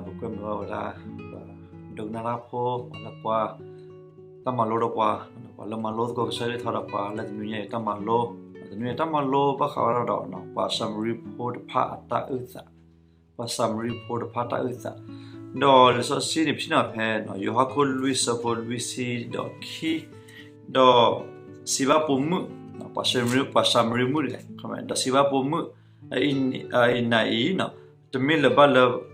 ပကွဲမုာ်ဘၣ်ဝဲဒၣ် ပှၤဒိကနၣ်တၢ်ဖိ ပှၤလၢကွၢ်တၢ်မၤလိဒီးပှၤ, ပှၤလၢမၤလိသကိးကစၢ်ယွၤကလုၢ်ကထါဒီးပှၤလၢတနွံညါအံၤတၢ်မၤလိ, တနွံညါတၢ်မၤလိဘၣ်ဃးဝဲဒၣ်ဒီး ပှၤၡၤမရံဖိတဖၣ်အတၢ်အုၣ်သး, ပှၤၡၤမရံဖိတဖၣ်တၢ်အုၣ်သး, ဒီးလံာ်စီဆှံန့ၣ် ပထံၣ်န့ၢ်ဖဲ ယိၤဟၣ်ခိၣ်လွံၢ်ဆၢဖိလွံၢ်ဆံဒီးခံ, ဒီးစံးဘၣ်ပိာ်မုၣ်, ပှၤၡၤမရံမုၣ်တဂၤ, ဒီးစံးဘၣ်ပိာ်မုၣ်, အံၤနၤအံၤ တမ့ၢ်လၢၤဘၣ်လၢ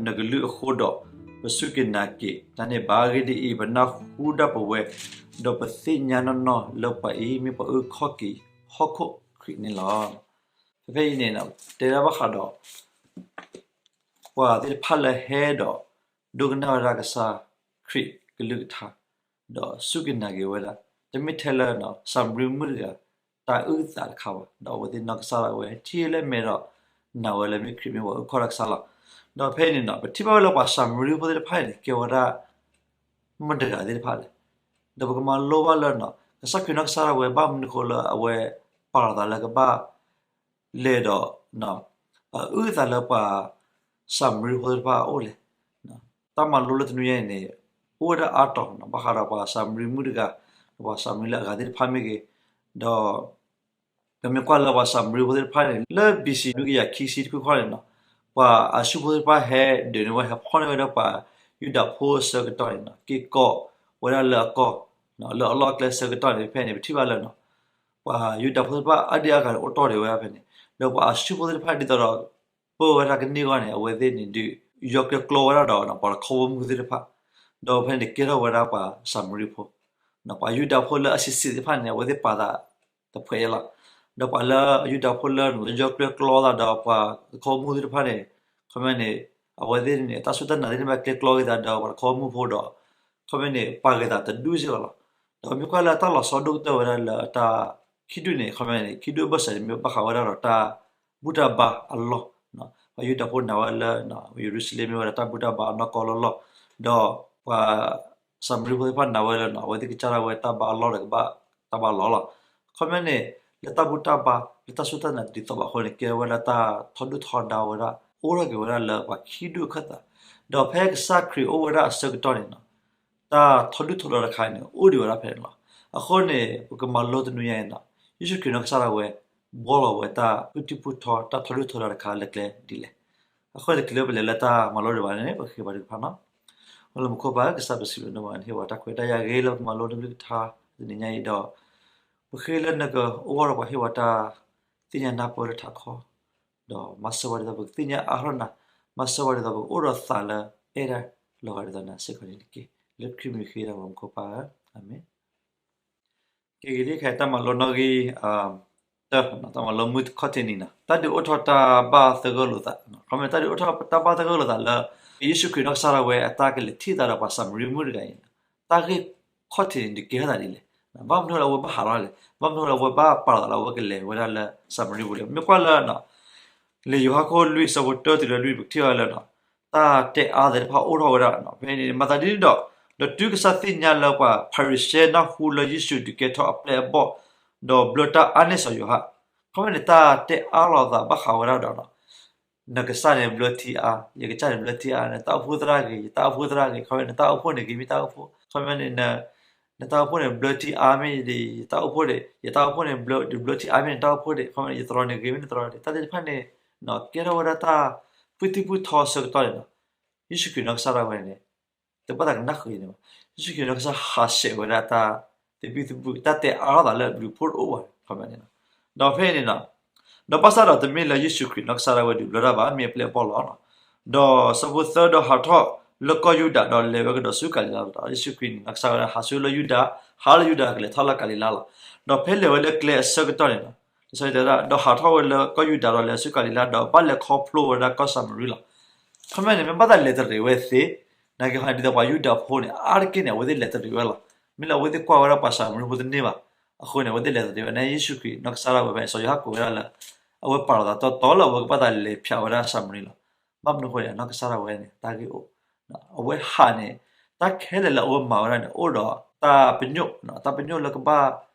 နကလုၢ်အဃိဒီး, ပစူၢ်က့ၤနာ်က့ၤတၢ်န့ၣ်ဘၣ်. အဂ့ၢ်ဒ်အံၤ, ပနၢ်ဟူဒၣ်ပဝဲ, ဒီးပသ့ၣ်ညါနီၢ်နီၢ်လၢပှၤအံၤမ့ၢ်ပှၤအုၣ်ခီၣ်က့ၤဟီၣ်ခိၣ်ခရံာ်န့ၣ်လီၤ. ဖဲဖဲအံၤန့ၣ် တဲဒၣ်ဘၣ်ဃးဒီး ပှၤသ့ၣ်တဖၣ်လၢဟဲဒီး ဒိကနၣ်ဝဲဒၣ်ကစၢ်ခရံာ်ကလုၢ်ကထါ, ဒီးစူၢ်က့ၤနာ်က့ၤဝဲဒၣ်, တမ့ၢ်ထဲလၢ ၡၤမရံမုၣ်တဂၤ တၢ်အုၣ်သးတခါဘၣ်, ဒီးအဝဲသ့ၣ်နီၢ်ကစၢ်ဒၣ်ဝဲ ထံၣ်လၢမဲာ်ဒီး နာ်ဝဲလၢမ့ၢ်ခရံာ်မ့ၢ်ပှၤအုၣ်ခီၣ်တၢ်ကစၢ်လီၤ. ဒီးဖဲအံၤန့ၣ် ပထံၣ်ဘၣ်ဝဲလၢပှၤၡၤမရံဖိသ့ၣ်တဖၣ်အံၤန့ၣ် ကဲဝဲဒၣ် မတၤတဂၤသ့ၣ်တဖၣ်လဲၣ်. ဒီးပကမၤလိဘၣ်လၢ ကစၢ်ခရံာ်နီၢ်ကစၢ်ဒၣ်ဝဲ ဘၣ်မနုၤဃိလၢအဝဲ ပာ်လီၤသးလၢကဘၣ် လဲၤဒီး အုၣ်သးလၢပှၤၡၤမရံဖိသ့ၣ်တဖၣ်အအိၣ်လဲၣ်. တၢ်မၤလိလၢတနွံညါအံၤန့ၣ် အိၣ်ဝဲဒၣ်အါတီၤ ဘၣ်ဃးဒီးပှၤၡၤမရံမုၣ်တဂၤ, ဒီးပှၤၡၤမရံလၢအဂၤသ့ၣ်တဖၣ်မ့ၢ်ဂ့ၤ, ဒီး ပမ့ၢ်ကွၢ်လၢပှၤၡၤမရံဖိသ့ၣ်တဖၣ်န့ၣ် လၢ ဘီၣ်စံၣ် နွံကယၤခံဆံတဖုခီန့ၣ် ပှၤအၤၡူၣ်ဖိသ့ၣ်တဖၣ်ဟဲဒုးန့ၢ်ဝဲ ဟဲဖီၣ်န့ၢ်ဝဲဒၣ်ပှၤယူဒၤဖိအဆၢကတီၢ်န့ၣ် က့ၤကိးဝဲဒၣ်လၢအကီၢ် လၢအလီၢ်အကျဲဆၢကတီၢ်န့ၣ် ဖဲန့ၣ် ပထံၣ်ဘၣ်လၢ ပှၤယူဒၤဖိသ့ၣ်တဖၣ်အါဒံအါဂၤန့ၣ် အိၣ်တီၢ်ဒံးဝဲဒၣ်ဖဲန့ၣ်, ဒီးပှၤအၤၡူၣ်ဖိသ့ၣ်တဖၣ်ဒ်သိးဒီး ပၢဝဲဒၣ်ကန့ၢ်အဂီၢ်န့ၣ် အဝဲသ့ၣ်န့ၣ်ဒုး ယီကျဲကျီဝဲဒၣ်ဒီးပှၤတခီဘီမုၢ်သ့ၣ်တဖၣ်, ဒီးဖဲန့ၣ်ကဲထီၣ်ဝဲဒၣ်ပှၤၡၤမရံဖိ, ပှၤယူဒၤဖိလၢအဆံးဆံးသ့ၣ်တဖၣ်န့ၣ် အဝဲသ့ၣ်ပာ်သးတဖှဲးအံၤလီၤ. ဒီးပှၤလၢယူဒၤဖိလၢ ယီကျဲကျီသးဒီးပှၤတခီဘီမုၢ်သ့ၣ်တဖၣ်န့ၣ် ခီဖျိန့ၣ် အဝဲသ့ၣ်န့ၣ် တၢ်စူၢ်တၢ်နာ်သ့ၣ်တဖၣ်ကျဲကျီက့ၤသးဒီးပှၤတခီဘီမုၢ်ဖိဒီး ခီဖျိန့ၣ် ပာ်က့ၤသးတဒူၣ်စ့ၢ်ကီးလီၤ. ဒီးမ့ၢ်ကွၢ်လၢတၢ်လီၤဆီဒိၣ်ကတၢၢ်ဝဲဒၣ်လၢအတၢ်ခံဒူၣ်န့ၣ် ခီဖျိန့ၣ် ခံဒူၣ်အဘၢၣ်စၢၤန့ၣ် မ့ၢ်ဘၣ်ဃးဝဲဒၣ်ဒီးတၢ်ဘူၣ်တၢ်ဘါအလီၢ်, ပှၤယူဒၤဖိနာ်ဝဲလၢ ယရူၤၡလ့ၣ်မ့ၢ်ဝဲဒၣ်တၢ်ဘူၣ်တၢ်ဘါအနီၢ်ကီၢ်လီၢ်လီၢ်, ဒီးပှၤၡၤမရံဖိသ့ၣ်တဖၣ်နာ်ဝဲလၢ အဝဲသ့ၣ်ကစၢ်ဒၣ်ဝဲတၢ်ဘါအလီၢ်ဒီးကဘၣ်တၢ်ဘါလီၤလီၤ. ခီဖျိန့ၣ် လၢတၢ်ဘူၣ်တၢ်ဘါ လၢတၢ်စူၢ်တၢ်နာ်တဒ်သိးဘၣ်အဃိန့ၣ် ကဲထီၣ်ဝဲဒၣ်တၢ်ထီဒုၣ်ထီဒါဝဲဒၣ် အိၣ်ထီၣ်က့ၤဝဲဒၣ်လၢပှၤခံဒူၣ်ခၢၣ်သး, ဒီးဖဲကစၢ်ခရံာ်အိၣ်ဝဲဒၣ်အဆၢကတီၢ်န့ၣ် တၢ်ထီဒုၣ်ထီဒါတခါန့ၣ် အိၣ်ဒံးဝဲဒၣ်ဖဲန့ၣ်လီၤ. အဃိန့ၣ် ပကမၤလိတနွံညါအံၤန့ၣ် ယ့ၣ်ၡူးခရံာ်နီၢ်ကစၢ်ဒၣ်ဝဲ ဘှီလီၤဝဲတၢ်ဖုထံဖုထီ တၢ်ထီဒုၣ်ထီဒါတခါလၢကျဲဒ်လဲၣ်. အဃိန့ၣ် တချုးလၢပလဲၤလၢတၢ်မၤလိဒံးဘၣ်န့ၣ် ပဃ့ဘါထုကဖၣ်န့ၣ်, အိၣ်လၢမူခိၣ်ပၢ် ကစၢ်ပစံးဘျုးနဘၣ် နဟ့ၣ်ဝဲတၢ်ခွဲးတၢ်ယာ်ဂ့ၤလၢပမၤလိနကလုၢ်ကထါ တနံၤညါအံၤဒီး ပဃ့လၢနကအိၣ်ဒီးပှၤဟ့ၣ်ဝဲတၢ်သ့ၣ်ညါနၢ်ပၢၢ်လၢထးခီ ဒီးမၤစၢၤဝဲဒ်သိးပကသ့ၣ်ညါအါထီၣ်နၤ, မၤစၢၤဝဲဒ်သိးပကအိၣ်ဒီးသးလၢအဲၣ်တၢ်လီၤဂာ်ဒ်သိးနၤစ့ၢ်ကီးန့ၣ်တက့ၢ်. လၢခရံာ်မံၤဃ့တၢ်မၤမူခိၣ်ပၢ်ဧၢ, အၤမ့ၣ်. ကဲဂ့ၤလံခဲ တၢ်မၤလိနီၣ်ဂံၢ် တၢ်မၤလိမုၢ်ခီၣ်ထံးနံၤန့ၣ် တၢ်ဒုးအိၣ်ထီၣ်တၢ်ဘၣ်သဂၢၢ်လိာ်သး, ခီမ့ၢ်တၢ်ဒုးအိၣ်ထီၣ်တၢ်ဘၣ်သဂၢၢ်လိာ်သးလၢ ယ့ၣ်ၡူးခရံာ်နီၢ်ကစၢ်ဒၣ်ဝဲအတၢ်ကလဲၤထံၣ်သးဒီးပှၤၡၤမရံမုၣ်တဂၤအံၤန့ၣ် တၢ်ဂ့ၢ်ခီၣ်ထံးန့ၣ်ဒုးကဲထီၣ်သးဒ်လဲၣ်. ဘၣ်မနုၤလၢအဝဲဘၣ်ဟးထီၣ်လဲၣ်, ဘၣ်မနုၤလၢအဝဲဘၣ်ပာ်လီၤသးလၢအဝဲကလဲၤဝဲဒၣ်လၢၡၤမရံပူၤလဲၣ်. မ့ၢ်ကွၢ်လၢ လံာ်ယိၤဟၣ်ခိၣ်လွံၢ်ဆၢဖိတၢတုၤလၢလွံၢ် ပကထံၣ်ဝဲလၢ တၢ်တဲအါသ့ၣ်တဖၣ်အိၣ်ထီၣ်ဝဲဒၣ်ဖဲန့ၣ် မၤသးဒ်န့ၣ်ဒီး ဒီးတုၤကစၢ်သ့ၣ်ညါလၢပှၤဖၤရံၤၡဲနၢ်ဟူလၢယ့ၣ်ၡူးဒုးကဲထီၣ်အပျဲၢ်အဘီၣ် ဒီးဘျၢတၢ်အါန့ၢ်စီၤယိၤဟၣ်, ခီမ့ၢ်န့ၣ် တၢ်တဲအါလိာ်သးဘၣ်ဃးဝဲဒၣ်ဒီး နကစၢ်န့ၣ်ဘျၢထံအါ, ယကစၢ်န့ၣ်ဘျၢထံအါ, နတၢ်အိၣ်ဖှိၣ်သရၣ်ဂ့ၤ, ယတၢ်အိၣ်ဖှိၣ်သရၣ်ဂ့ၤ, ခီမ့ၢ်နတၢ်အိၣ်ဖှိၣ်န့ၣ်ဂ့ၤမ့ၢ်တၢ်အိၣ်ဖှိၣ်, ခီမ့ၢ်န့ၣ် နတၢ်အိၣ်ဖှိၣ်န့ၣ် ဘျၢထံအါမ့ၢ်ဒ်ယတၢ်အိၣ်ဖှိၣ်ဒံး, ယတၢ်အိၣ်ဖှိၣ်န့ၣ် ဘျၢထံအါမ့ၢ်နတၢ်အိၣ်ဖှိၣ်ဒံး, ခီမ့ၢ်န့ၣ် ယသရိာ်န့ၣ်ဂ့ၤမ့ၢ်နသရိာ်ဒံး, တၢ်သ့ၣ်တဖၣ်န့ၣ် ကဲထီၣ်ဝဲဒၣ်တၢ်ဖုၣ်သံၣ်ဖုၣ်ထီအဆၢကတီၢ်န့ၣ်လီၤ. ယ့ၣ်ၡူးခရံာ်နီၢ်ကစၢ်ဒၣ်ဝဲန့ၣ် တဘၣ်သးကနၣ်ဃုာ်န့ၣ်ဘၣ်. ယ့ၣ်ၡူးခရံာ်နီၢ်ကစၢ်ဟးဆှဲးဝဲဒၣ်တၢ်သံၣ်ဖုၣ်သံၣ်ဖုၣ် တၢ်တဲအါလိာ်သးလၢဘျုးဖှိၣ်တအိၣ်ဘၣ်န့ၣ်, ခီမ့ၢ်န့ၣ်လီၤ. ဒီးဖဲအံၤန့ၣ်လီၤ ဒီးဘၣ်ဆၣ်ဒီးတမ့ၢ်လၢယ့ၣ်ၡူးခရံာ်နီၢ်ကစၢ်ဒၣ်ဝဲဒုးဘျၢတၢ်ဘၣ်, မ့ၢ်အပျဲၢ်အဘီၣ်လီၤ. ဒီးဆၢဖိသၢ ဒီးဟးထီၣ်လၢကီၢ်ယူဒၤ ဒီးလဲၤဝဲကဒီးဆူကၤလံၤလါလီၤ. ယ့ၣ်ၡူးခရံာ်န့ၣ် နီၢ်ကစၢ်ဝဲဒၣ် ဟးဆူလၢယူဒၤ, ဟးလၢယူဒၤကလဲၤထီၣ်လၢကၤလံၤလါလီၤ. ဒီးဖဲလဲၤဝဲလၢကျဲအဆၢကတီၢ်န့ၣ်လီၤ, ဒီးဟးထီၣ်ဝဲလၢကီၢ်ယူဒၤ ဒီးလဲၤဆူကၤလံၤလါ ဒီးဘၣ်လဲၤခီဖျိဝဲဒၣ်ကီၢ်ၡၤမရံလီၤ. ခီမ့ၢ်န့ၣ် မ့ၢ်ဘၣ်သးလဲၤတရံးဝဲသ့, နာ်က့ဟီန့ၣ် ဒ်သိးပှၤယူဒၤဖိန့ၣ် အါတက့ၢ်န့ၣ် အဝဲသ့ၣ်လဲၤတရံးဝဲလီၤ. မ့ၢ်လၢအဝဲသ့ၣ်ကွၢ်ဝဲဒၣ်ပှၤၡၤမရံဖိတန့ၢ်ဘၣ်အဃိန့ၣ် အဝဲသ့ၣ်လဲၤတရံးဝဲန့ၣ် ယ့ၣ်ၡူးခရံာ်နီၢ်ကစၢ်ဒၣ်ဝဲဖဲန့ၣ် စီၤယိၤဟၣ်ကိးဝဲဒၣ်လၢ အဝဲပာ်လီၤသးတီတီလၢအဝဲကဘၣ်သးလဲၤဖၠးဝဲဒၣ်ၡၤမရံလီၤ. ဘၣ်မနုၤအဃိန့ၣ် နီၢ်ကစၢ်ဒၣ်ဝဲန့ၣ် တၢ်ဂ့ၢ်အိၣ် အဝဲဟးန့ၣ် တၢ်ခဲလၢာ်လၢအဝဲမၤဝဲဒၣ်န့ၣ် အိၣ်ဒီးတၢ်ပညိၣ်, တၢ်ပညိၣ်လၢကဘၣ်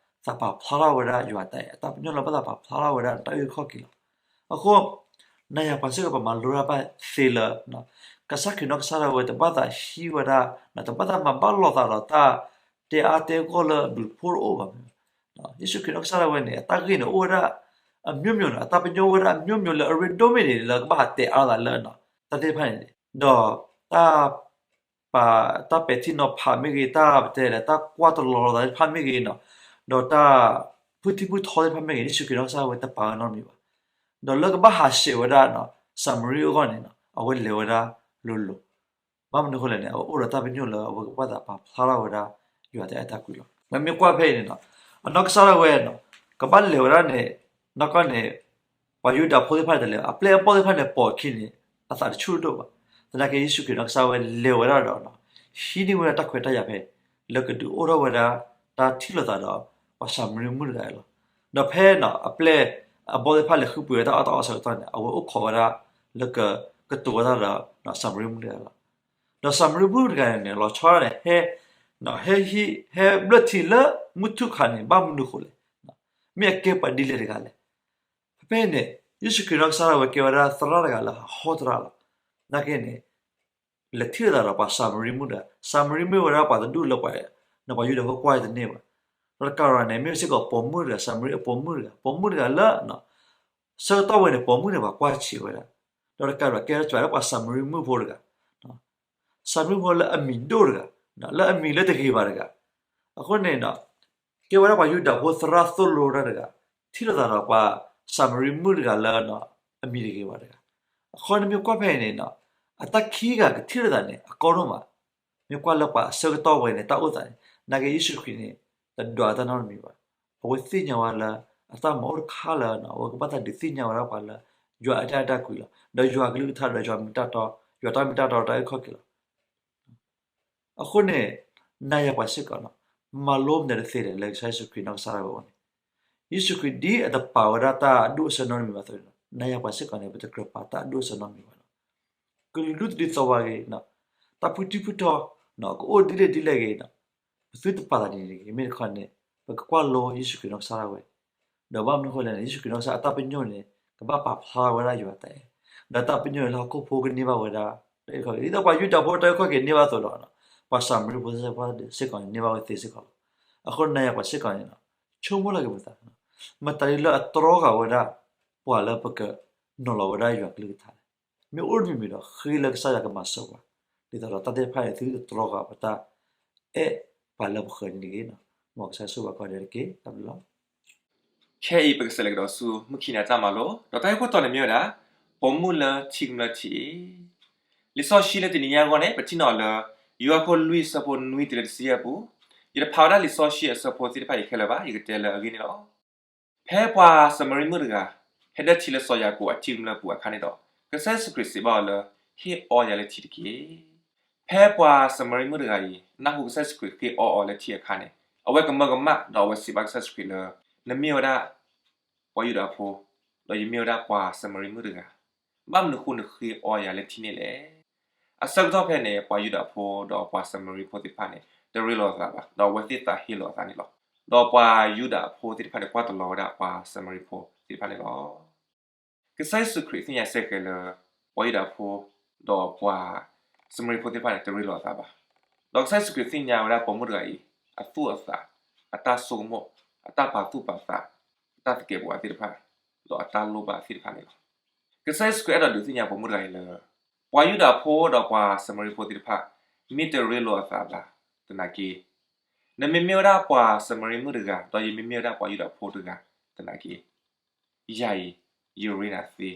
သးပာ်ဖျါထီၣ်ဝဲဒၣ်ယွၤအတၢ်အဲၣ်, တၢ်ပညိၣ်လၢဘၣ်သးပာ်ဖျါထီၣ်ဝဲဒၣ်တၢ်အုၣ်ခီၣ်က့ၤလီၤ. အဃိ နၤယၤပှၤစ့ၢ်ကီး ပမၤလိတၢ်ဘၣ်သ့လၢ ကစၢ်ခရံာ်နီၢ်ကစၢ်ဒၣ်ဝဲ တဘၣ်သးဟံးဝဲဒၣ်, တဘၣ်သးမၤဘၣ်လိာ်သးဒီးတၢ်တဲအါတဲဂီၢ်လၢအဘျုးအဖှိၣ်တအိၣ်ဘၣ်. ယ့ၣ်ၡူးခရံာ်နီၢ်ကစၢ်ဒၣ်ဝဲန့ၣ် အတၢ်ဂ့ၢ်န့ၣ်အိၣ်ဝဲဒၣ် အမျိုးမျိုးန့ၣ်, အတၢ်ပညိၣ်အိၣ်ဝဲဒၣ် အမျိုးမျိုး လၢအရ့ဒိၣ်မ့ၢ်န့ၣ် လၢကဘၣ်ဟးတဲအါလိာ်သးလၢ တၢ်သ့ၣ်တဖၣ်န့ၣ်, ဒီးတၢ် ပာ်တၢ်ပဲာ်ထံနီၤဖးမ့ၢ်ဂ့ၤ, တၢ်ပတဲလဲၣ်, တၢ်ကွၢ်တလီၤလိာ်သးသ့ၣ်တဖၣ်မ့ၢ်ဂ့ၤ, ဒီးတၢ်ဖုထံဖုထီသ့ၣ်တဖၣ်မ့ၢ်ဂ့ၤ, ယ့ၣ်ၡူးခရံာ်နီၢ်ကစၢ်ဒၣ်ဝဲ တပာ်ဝဲနီတမံၤဘၣ်. ဒီးလၢကဘၣ်ဟးဆှဲးဝဲဒၣ် ၡၤမရံအဂီၢ်န့ၣ် အဝဲလဲၤဝဲဒၣ်လိၤလိၤ. ဘၣ်မနုၤအဃိလဲၣ်န့ၣ် အဝဲအိၣ်ဒီးတၢ်ပညိၣ်လၢအဝဲကဘၣ်သးပာ်ဖျါထီၣ်ဝဲဒၣ် ယွၤတၢ်အဲၣ်တၢ်ကွံလီၤ. မ့မ့ၢ်ကွၢ်ဖဲအံၤန့ၣ်, အနီၢ်ကစၢ်ဒၣ်ဝဲန့ၣ် ကဘၣ်လဲၤဝဲဒၣ်န့ၣ်, နီၢ်ကီၢ်န့ၣ် ပှၤယူဒၤဖိသ့ၣ်တဖၣ်န့ၣ် တလဲၤ, အပျဲၢ်အဘီၣ်သ့ၣ်တဖၣ်န့ၣ် ပိာ်အခံန့ၣ် အသးတဆူၣ်တဒိၣ်ဘၣ်. သနာ်က့ ယ့ၣ်ၡူးခရံာ်နီၢ်ကစၢ်ဝဲလဲၤဝဲဒၣ်ဒီး ဟံးန့ၢ်ဝဲဒၣ်တၢ်ခွဲးတၢ်ယာ်ဖဲ လၢကဒုးအိၣ်ထီၣ်ဝဲဒၣ် တၢ်ထံၣ်လိာ်သးဒီး ပှၤၡၤမရံမုၣ်တဂၤအံၤလီၤ. ဒီးဖဲန့ၣ် အပျဲၢ်အဘီၣ်သ့ၣ်တဖၣ်လဲၤဃုပှ့ၤဝဲတၢ်အီၣ်တၢ်အီအဆၢကတီၢ်န့ၣ် အဝဲအိၣ်ခိးဝဲဒၣ် လၢကကတိၤဝဲဒၣ်ဒီး ၡၤမရံမုၣ်တဂၤလီၤ. ဒီးၡၤမရံမုၣ်တဂၤန့ၣ်န့ၣ် လီၤဆီဒၣ်န့ၣ် ဟဲ, ဟဲဟံး, ဟဲဘျၢၣ်ထံလၢမုၢ်ထူၣ်ခါန့ၣ် ဘၣ်မနုၤဃိလဲၣ်. မ့ၢ်အကဲပှၤဒ်လဲၣ်တဂၤလဲၣ်. ဖဲဖဲန့ၣ် ယ့ၣ်ၡူးခရံာ်နီၢ်ကစၢ်ဒၣ်ဝဲကဲဝဲဒၣ်သရၣ်တဂၤလၢအဟီၣ်သရၣ်လီၤ. သနာ်က့န့ၣ် လဲၤထံၣ်လိာ်သးဒီးပှၤၡၤမရံမုၣ်တဂၤ, ၡၤမရံမ့ၢ်ဝဲဒၣ်ပှၤတဒူၣ်လၢပှၤ, ပှၤယူဒၤဖိကွၢ်တန့ၢ်ဘၣ်. ဒီးတကးဒံးန့ၣ် မ့ၢ်စ့ၢ်ကီးပိာ်မုၣ်တဂၤ, ၡၤမရံအပိာ်မုၣ်တဂၤ, ပိာ်မုၣ်တဂၤလၢ ဆၢကတီၢ်ဝဲန့ၣ် ပိာ်မုၣ်န့ၣ်ပှၤကွၢ်ဆံးဝဲဒၣ်, ဒီးတကးဒံးကဲထီၣ်ဝဲဒၣ်ပှၤၡၤမရံမုၣ်ဖိတဂၤ, ၡၤမရံဖိလၢအမံၤဒိၣ်တဂၤ, လၢအမံၤလၢတဂ့ၤဘၣ်တဂၤ. အဃိန့ၣ် ကဲဝဲဒၣ်ပှၤယူဒၤဖိသရၣ်သိၣ်လိတၢ်တဂၤ, ထံၣ်လိာ်သးဒီးပှၤၡၤမရံမုၣ်တဂၤလၢ အမံၤတဂ့ၤဘၣ်တဂၤ. အဃိန့ၣ်မ့ၢ်ကွၢ်ဖဲအံၤန့ၣ် အတၢ်ခံဂၤကထံၣ်လိာ်သးန့ၣ် အကီဒိၣ်မး, မ့ၢ်ကွၢ်လၢပှၤအဆၢကတီၢ်ဝဲန့ၣ် တၢ်အိၣ်သးန့ၣ်, သနာ်က့ယ့ၣ်ၡူးခရံာ်န့ၣ် တဒွးတၢ်နီတမံၤဘၣ်. အဝဲသ့ၣ်ညါဝဲလၢ အတၢ်မၤအိၣ်တခါလၢ အဝဲကဘၣ်သးဒုးသ့ၣ်ညါဝဲဒၣ်ပှၤလၢ ယွၤအတၢ်အဲၣ်တၢ်ကွံလီၤ. ဒီးယွၤကလုၢ်ကထါဒီးယွၤမ့ၢ်တၢ်တီ, ယွၤတၢ်မ့ၢ်တၢ်တီဒီးတၢ်အုၣ်ခီၣ်က့ၤလီၤ. အဃိန့ၣ် နၤယၤပှၤစ့ၢ်ကီးန့ၣ် မၤလိမနုၤတသ့လဲၣ် လၢကစၢ်ယ့ၣ်ၡူးခရံာ်နီၢ်ကစၢ်ဒၣ်ဝဲအဂီၢ်န့ၣ်, ယ့ၣ်ၡူးခရံာ်ဒ်အတပာ်ဝဲဒၣ်တၢ်အဒိၣ်အဆၢနီတမံၤဘၣ်အသိးန့ၣ်, နၤယၤပှၤစ့ၢ်ကီးန့ၣ် ပတကြၢးပာ်တၢ်အဒိၣ်အဆၢနီတမံၤဘၣ်လီၤ. ကလုာ်ဒူၣ်သဒံးသီဝါဂ့ၤ, တၢ်ဖုထံဖုထီ, ကအိၣ်ဒ်လဲၣ်ဒ်လဲၣ်ဂ့ၤန့ၣ်, ပသုတပာ်သးဒ်န့ၣ်တဂ့ၤ. မ့ၢ်တခီန့ၣ် ပကကွၢ်လိယ့ၣ်ၡူးခရံာ်နီၢ်ကစၢ်ဒၣ်ဝဲ ဒီးဘၣ်မနုၤအဃိလဲၣ်န့ၣ် ယ့ၣ်ၡူးခရံာ်နီၢ်ကစၢ်အတၢ်ပညိၣ်န့ၣ် ကဘၣ်ပာ်ဖျါဝဲဒၣ်ယွၤအတၢ်အဲၣ်, ဒီးတၢ်ပညိၣ်န့ၣ်လၢဟီၣ်ခိၣ်ဖိကန့ၢ်ဘၣ်ဝဲဒၣ် တၢ်အုၣ်ခီၣ်က့ၤ, ဒ်သိးပှၤယူဒၤဖိတၢ်အုၣ်ခီၣ်က့ၤန့ၢ်ဘၣ်အသိးဒီး ပှၤၡၤမရံဖိစ့ၢ်ကီးန့ၣ် န့ၢ်ဘၣ်ဝဲသ့စ့ၢ်ကီးလီၤ. အဃိနၤယၤပှၤစ့ၢ်ကီးန့ၣ် ဆိကမိၣ်လီၤက့ၤပသး, မတၤဒ်လၢအတြီဃာ်ဝဲဒၣ် ပှၤလၢပကနီၤလီၤဝဲဒၣ်ယွၤကလုၢ်ကထါလဲၣ်. မ့ၢ်အိၣ်တမံၤမံၤဒီး ဃ့လၢကစၢ်ယွၤကမၤစၢၤပှၤ, ဒ်သိးဒီးတၢ်သ့ၣ်တဖၣ်န့ၣ် သုတတြီဃာ်ပတၢ်အဲၣ်ပှၤလၢပဃၢၤန့ၣ်တဂ့ၤ. မ်ကစၢ်ဆိၣ်ဂ့ၤပှၤကိးဂၤဒဲးတက့ၢ်. တၢ်ဘျုးလီၤ. ခဲအံၤပကစးလဲၤကဒီးဆူ မုၢ်ခံနၤတၢ်မၤလိ, ဒီးတၢ်ဂ့ၢ်ခိၣ်တီန့ၣ်မ့ၢ်ဝဲဒၣ် ပိာ်မုၣ်လၢထံကမျၢၢ်ထံး. လံာ်စီဆှံလၢတနံၤညါအဂီၢ်န့ၣ် ပထံၣ်န့ၢ်အီၤလၢ ယိၤဟၣ်ခိၣ်လွံၢ်အဆၢဖိနွံတုၤလၢတဆံယဲၢ်အပူၤ, ယတဖးဝဲဒၣ်လံာ်စီဆှံအဆၢဖိသ့ၣ်တဖၣ်အံၤခဲလၢာ်ဘၣ်, ယကတဲလၢအဂ့ၢ်န့ၣ်လီၤ. ဖဲပှၤစမရံမုၣ်တဂၤ ဟဲဒၢထံလၢစီၤယၤကိာ်အထံကမျၢၢ်ပူၤအခါန့ၣ်ဒီး ကစၢ်ယ့ၣ်ၡူးခရံာ်စံးဘၣ်အီၤလၢ ဟ့ၣ်အီယၤလၢထံတက့ၢ်. ဖဲပှၤစမရံမုၣ်တဂၤအံၤ နၢ်ဟူကစၢ်ယ့ၣ်ၡူးခရံာ်ဃ့အီအီၤလၢထံအခါန့ၣ် အဝဲကမၢကမၣ် ဒီးအဝဲစံးဘၣ်ကစၢ်ယ့ၣ်ၡူးခရံာ်လၢ နမ့ၢ်ဝဲဒၣ် ပှၤယူဒၤဖိ, ဒီးယမ့ၢ်ဝဲဒၣ်ပှၤစမရံမုၣ်တဂၤ, ဘၣ်မနုၤအဃိနဃ့အီယၤလၢထံန့ၣ်လဲၣ်. အဆၢကတီၢ်ဖဲန့ၣ် ပှၤယူဒၤဖိဒီးပှၤစမရံဖိသ့ၣ်တဖၣ်န့ၣ် တရ့လိာ်အသးဘၣ်, ဒီးအဝဲသ့ၣ်သးဟ့လိာ်အသးန့ၣ်လီၤ. ဒီးပှၤယူဒၤဖိသ့ၣ်တဖၣ်န့ၣ် ကွၢ်တလီၤဝဲဒၣ်ပှၤစမရံဖိသ့ၣ်တဖၣ်န့ၣ်လီၤ. ကစၢ်ယ့ၣ်ၡူးခရံာ်သ့ၣ်ညါဆဲးဃဲၤလၢ ပှၤယူဒၤဖိ ဒီးပှၤစမရံဖိသ့ၣ်တဖၣ်န့ၣ် တရ့လိာ်အသးဘၣ်. ဒီးကစၢ်ယ့ၣ်ၡူးခရံာ်သ့ၣ်ညါဝဲဒၣ်ပိာ်မုၣ်တဂၤအံၤ အသူၣ်အသး, အတၢ်ဆိကမိၣ်, အတၢ်ပာ်သူၣ်ပာ်သး, အတၢ်သကဲးပဝးသ့ၣ်တဖၣ်, ဒီးအတၢ်လိၣ်ဘၣ်သ့ၣ်တဖၣ်န့ၣ်လီၤ. ကစၢ်ယ့ၣ်ၡူးခရံာ်အဲၣ်ဒိးဒုးသ့ၣ်ညါပိာ်မုၣ်တဂၤအံၤလၢ ပှၤယူဒၤဖိဒီးပှၤစမရံဖိသ့ၣ်တဖၣ် မ့ၢ်တရ့လိာ်အသးဘၣ်သနာ်က့ နမ့မ့ၢ်ဝဲဒၣ်ပှၤစမရံမုၣ်တဂၤ ဒီးယမ့မ့ၢ်ဝဲဒၣ်ပှၤယူဒၤဖိတဂၤသနာ်က့ ယၤအံၤ ယရ့နၤသ့,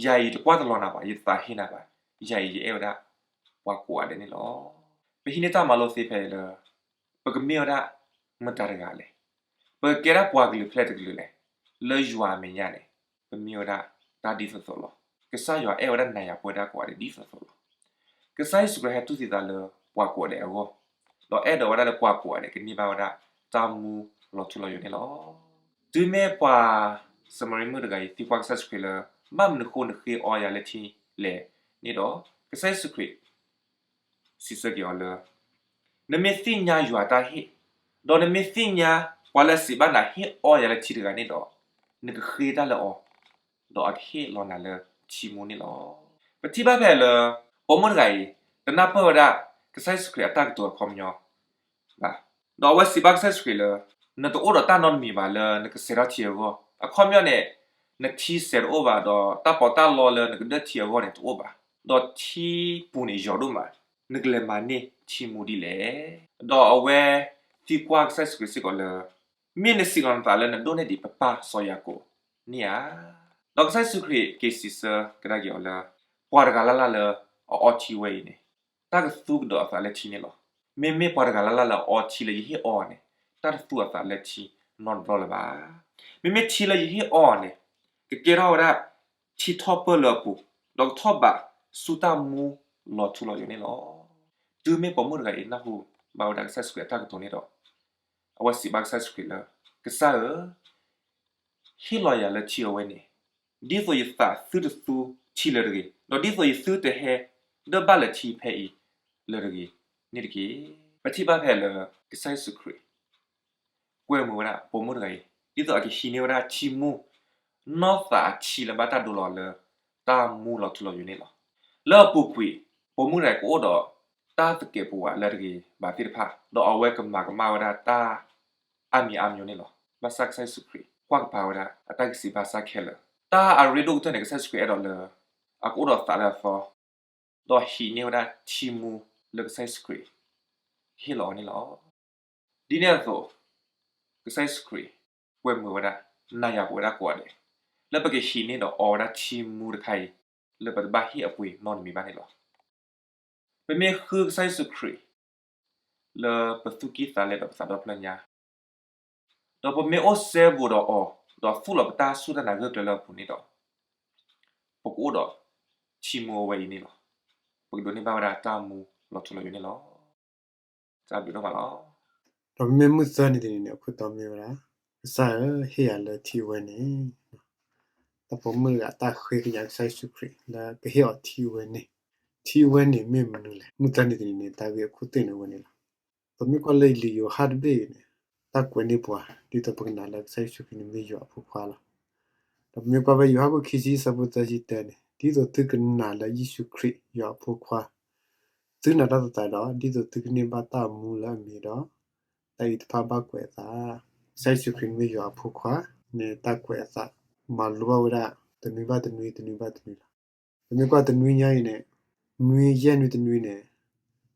ယၤအံၤယတကွၢ်တလီၤနၤဘၣ်, ယတသးဟ့နၤဘၣ်, ယၤအံၤယအဲၣ်ဝဲဒၣ်ပှၤကိးဂၤဒဲးန့ၣ်လီၤ. ပဟံးန့ၢ်တၢ်မၤလိသ့ဖဲအံၤလၢ ပကမ့ၢ်ဝဲဒၣ်မတၤတဂၤလဲၣ်, ပကကဲဒၣ်ပှၤကလုာ်ဖဲလဲၣ်တကလုာ်လဲၣ်, လၢယွၤအမဲာ်ညါန့ၣ် ပမ့ၢ်ဝဲဒၣ်တၢ်ဒ်သိးသိးလီၤ. ကစၢ်ယွၤအဲၣ်ဝဲဒၣ်နၤယၤပဝဲဒၣ်ကိးဂၤဒဲးဒ်သိးသိးလီၤ. ကစၢ်ယ့ၣ်ၡူးခရံာ်ဟဲတူၢ်သံသးလၢပှၤကိးဂၤဒဲးအဂီၢ်, ဒီးအဲၣ်ဒိးဝဲဒၣ်လၢပှၤကိးဂၤဒဲးကန့ၢ်ဘၣ်ဝဲဒၣ်တၢ်မူလီၤထူလီၤယိာ်န့ၣ်လီၤ. တုၤမ့ၢ်ပှၤစမရံမုၣ်တဂၤအံၤ သံကွၢ်ကစၢ်ယ့ၣ်ၡူးခရံာ်လၢ ဘၣ်မနုၤဃိနဃ့အီယၤလၢထံလဲၣ်န့ၣ်ဒီး ကစၢ်ယ့ၣ်ၡူးခရံာ် စံးဆၢက့ၤအီၤလၢ နမ့ၢ်သ့ၣ်ညါယွၤတၢ်ဟ့ၣ်, ဒီးနမ့ၢ်သ့ၣ်ညါပှၤလၢအစံးဘၣ်နၤဟ့ၣ်အီယၤလၢထံတဂၤန့ၣ်ဒီး နကဃ့တၢ်လၢအီၤ, ဒီးအကဟ့ၣ်လီၤနၤလၢ ထံမူန့ၣ်လီၤ. ပထံၣ်ဘၣ်ဖဲလၢ ပိာ်မုၣ်တဂၤအံၤ တနၢ်ပၢၢ်ဝဲဒၣ် ကစၢ်ယ့ၣ်ၡူးခရံာ်အတၢ်ကတိၤအခီပညီဘၣ်. ဒီးအဝဲစံးဘၣ်ကစၢ်ယ့ၣ်ၡူးခရံာ်လၢ နတအိၣ်ဒီးတၢ်နီတမံၤဘၣ်လၢနကစဲးထီၣ်ထံအဂီၢ်, အခီပညီန့ၣ် နထံစဲးတအိၣ်ဘၣ်, ဒီးတၢ်ပီးတၢ်လီလၢနကဒၢထံအဂီၢ်န့ၣ်တအိၣ်ဘၣ်, ဒီးထံပူၤန့ၣ်ယိာ်ဒိၣ်မး, နကလဲၤမၤန့ၢ်ထံမူဒ်လဲၣ်. ဒီးအဝဲသံကွၢ်ကစၢ်ယ့ၣ်ၡူးခရံာ်စ့ၢ်ကီးလၢ မ့ၢ်နစံးလီၤနသးလၢနဒိးန့ၢ်ဒံးပပၢ်စီၤယၤကိာ်န့ၣ်ဧါ. ဒီးကစၢ်ယ့ၣ်ၡူးခရံာ်က့ၤစံးဆၢကဒါက့ၤအီၤလၢ ပှၤတဂၤလၢ်လၢ်လၢအအီထံဝဲအံၤန့ၣ် တၢ်ကသူကဒီးအသးလၢထံန့ၣ်လီၤ. မ့မ့ၢ်ပှၤတဂၤလၢ်လၢ်လၢအအီထံလၢယဟ့ၣ်အီအီၤန့ၣ် တၢ်တသူအသးလၢထံနီတဘျီလၢၤဘၣ်. မ့မ့ၢ်ထံလၢယဟ့ၣ်အီအီၤန့ၣ် ကကဲထီၣ်ဝဲဒၣ်ထံထီၣ်ပၢၢ်လၢအပူၤ, ဒီးကထီၣ်ဘးဆူတၢ်မူလီၤထူလီၤယိာ်န့ၣ်လီၤ. တုၤမ့ၢ်ပိာ်မုၣ်တဂၤအံၤနၢ်ဟူဘၣ်ဝဲဒၣ်ကစၢ်ယ့ၣ်ၡူးခရံာ်အတၢ်ကတိၤန့ၣ်ဒီး အဝဲစံးဘၣ်ကစၢ်ယ့ၣ်ၡူးခရံာ်လၢ ကစၢ်ဧၢ, ဟ့ၣ်လီၤယၤလၢထံအဝဲန့ၣ်, ဒ်သိးယသးသုတသူထံလၢၤတဂ့ၤ, ဒီးဒ်သိးယသုတဟဲဒၢးဘၣ်လၢထံဖဲအံၤလၢၤတဂ့ၤန့ၣ်တက့ၢ်. ပထံၣ်ဘၣ်ဖဲလၢကစၢ်ယ့ၣ်ၡူးခရံာ် ကွဲမုာ်ဝဲဒၣ်ပိာ်မုၣ်တဂၤအံၤ ဒ်သိးအကဟံးန့ၢ်ဝဲဒၣ်ထံမူ နီၢ်သးအထံလၢဘၣ်တၢ်ဒိလီၤလၢ တၢ်မူလီၤထူလီၤယိာ်န့ၣ်လီၤ. လၢအပူၤကွံာ် ပိာ်မုၣ်တဂၤအံၤကအိၣ်ဒီးတၢ်သကဲးပဝးလၢတဂ့ၤဘၣ်သ့ၣ်တဖၣ်, ဒီးအဝဲကမၤကမၣ်ဝဲဒၣ်တၢ်အါမံၤအါမံၤန့ၣ်လီၤ. ဘၣ်ဆၣ်ကစၢ်ယ့ၣ်ၡူးခရံာ် ကွၢ်ကပၤဝဲဒၣ်အတၢ်ဂံၢ်စၢ်ဘါစၢ်ခဲလၢာ်, တၢ်အရ့ဒိၣ်ကတၢၢ်န့ၣ် ကစၢ်ယ့ၣ်ၡူးခရံာ်အဲၣ်ဒိးလၢ အကအိၣ်ဒီးသးလၢအသီ ဒီးဟံးန့ၢ်ဝဲဒၣ်ထံမူလၢကစၢ်ယ့ၣ်ၡူးခရံာ် ဟ့ၣ်လီၤအီၤန့ၣ်လီၤ. ဒ်န့ၣ်အသိး ကစၢ်ယ့ၣ်ၡူးခရံာ် ကွဲမုာ်ဝဲဒၣ် နၤယၤပဝဲဒၣ်ကိးဂၤဒဲး လၢပကဟံးန့ၢ်ဒီးအီဝဲဒၣ်ထံမူတခါအံၤ လၢပတဘၣ်ဟ့ၣ်အပှ့ၤနီတမံၤဘၣ်န့ၣ်လီၤ. ပမ့ၢ်ဃုကစၢ်ယ့ၣ်ၡူးခရံာ် လၢပသူၣ်ကံၢ်သးလဲဒီးပသးဒီဖျၢၣ်ညါ ဒီးပမ့ၢ်အိၣ်စဲဘူးဒီးအီၤ ဒီးသူၣ်လီၤပတၢ်စူၢ်တၢ်နာ်ဂၢၢ်ကျၢၤလၢအပူၤန့ၣ်ဒီး ပကအိၣ်ဒီးထံမူအဝဲအံၤန့ၣ်လီၤ. ပကဒိးန့ၢ်ဘၣ်ဝဲဒၣ်တၢ်မူလီၤထူလီၤယိာ်န့ၣ်လီၤ. တၢ်ဘျုးဒိၣ်မးလီၤ. ဒီးပမ့ၢ်မုၢ်သၢနံၤတနံၤန့ၣ် အခိၣ်တီမ့ၢ်ဝဲဒၣ် ကစၢ်ဧၢ, ဟ့ၣ်ယၤလၢထံအဝဲန့ၣ် တၢ်ပိာ်မုၣ်တဂၤအတၢ်ဃ့ကညးကစၢ်ယ့ၣ်ၡူးခရံာ်လၢကဟ့ၣ်အီၤထံအဝဲန့ၣ်, ထံအဝဲန့ၣ်မ့ၢ်မနုၤလဲၣ်. မုၢ်သၢနံၤတနံၤန့ၣ် တၢ်ဂ့ၢ်အခိၣ်သ့ၣ်န့ၣ်ဝဲန့ၣ်လီၤ. ပမ့ၢ်ကွၢ်လၢလံာ်ယိၤဟၣ်တဘ့ၣ်အံၤန့ၣ် တၢ်ကွဲးန့ၢ်ပှၤ ဒ်သိးပကနာ်လၢကစၢ်ယ့ၣ်ၡူးခရံာ်န့ၣ်မ့ၢ်ယွၤအဖိခွါလီၤ. ဒီးပမ့ၢ်ကွၢ်ဖဲယိၤဟၣ်ခိၣ်ခံဆံအဆၢဖိသၢဆံတၢန့ၣ် ဒ်သိးသုကနာ်လၢယ့ၣ်ၡူးခရံာ်ယွၤအဖိခွါ သုနာ်တၢ်သတးဒီး ဒ်သိးသုကန့ၢ်ဘၣ်တၢ်မူလၢအမံၤဒီး တၢ်အံၤတဖၣ်ဘၣ်ကွဲးအသး ကစၢ်ယ့ၣ်ၡူးခရံာ်န့ၣ်မ့ၢ်ယွၤအဖိခွါန့ၣ် တၢ်ကွဲးအသး မၤလိဘၣ်ဝဲဒၣ် တနွံဘၣ်တနွံ တနွံဘၣ်တနွံလီၤ. ပမ့ၢ်ကွၢ်တနွံညါအံၤန့ၣ် နွံယဲၢ်နွံတနွံန့ၣ်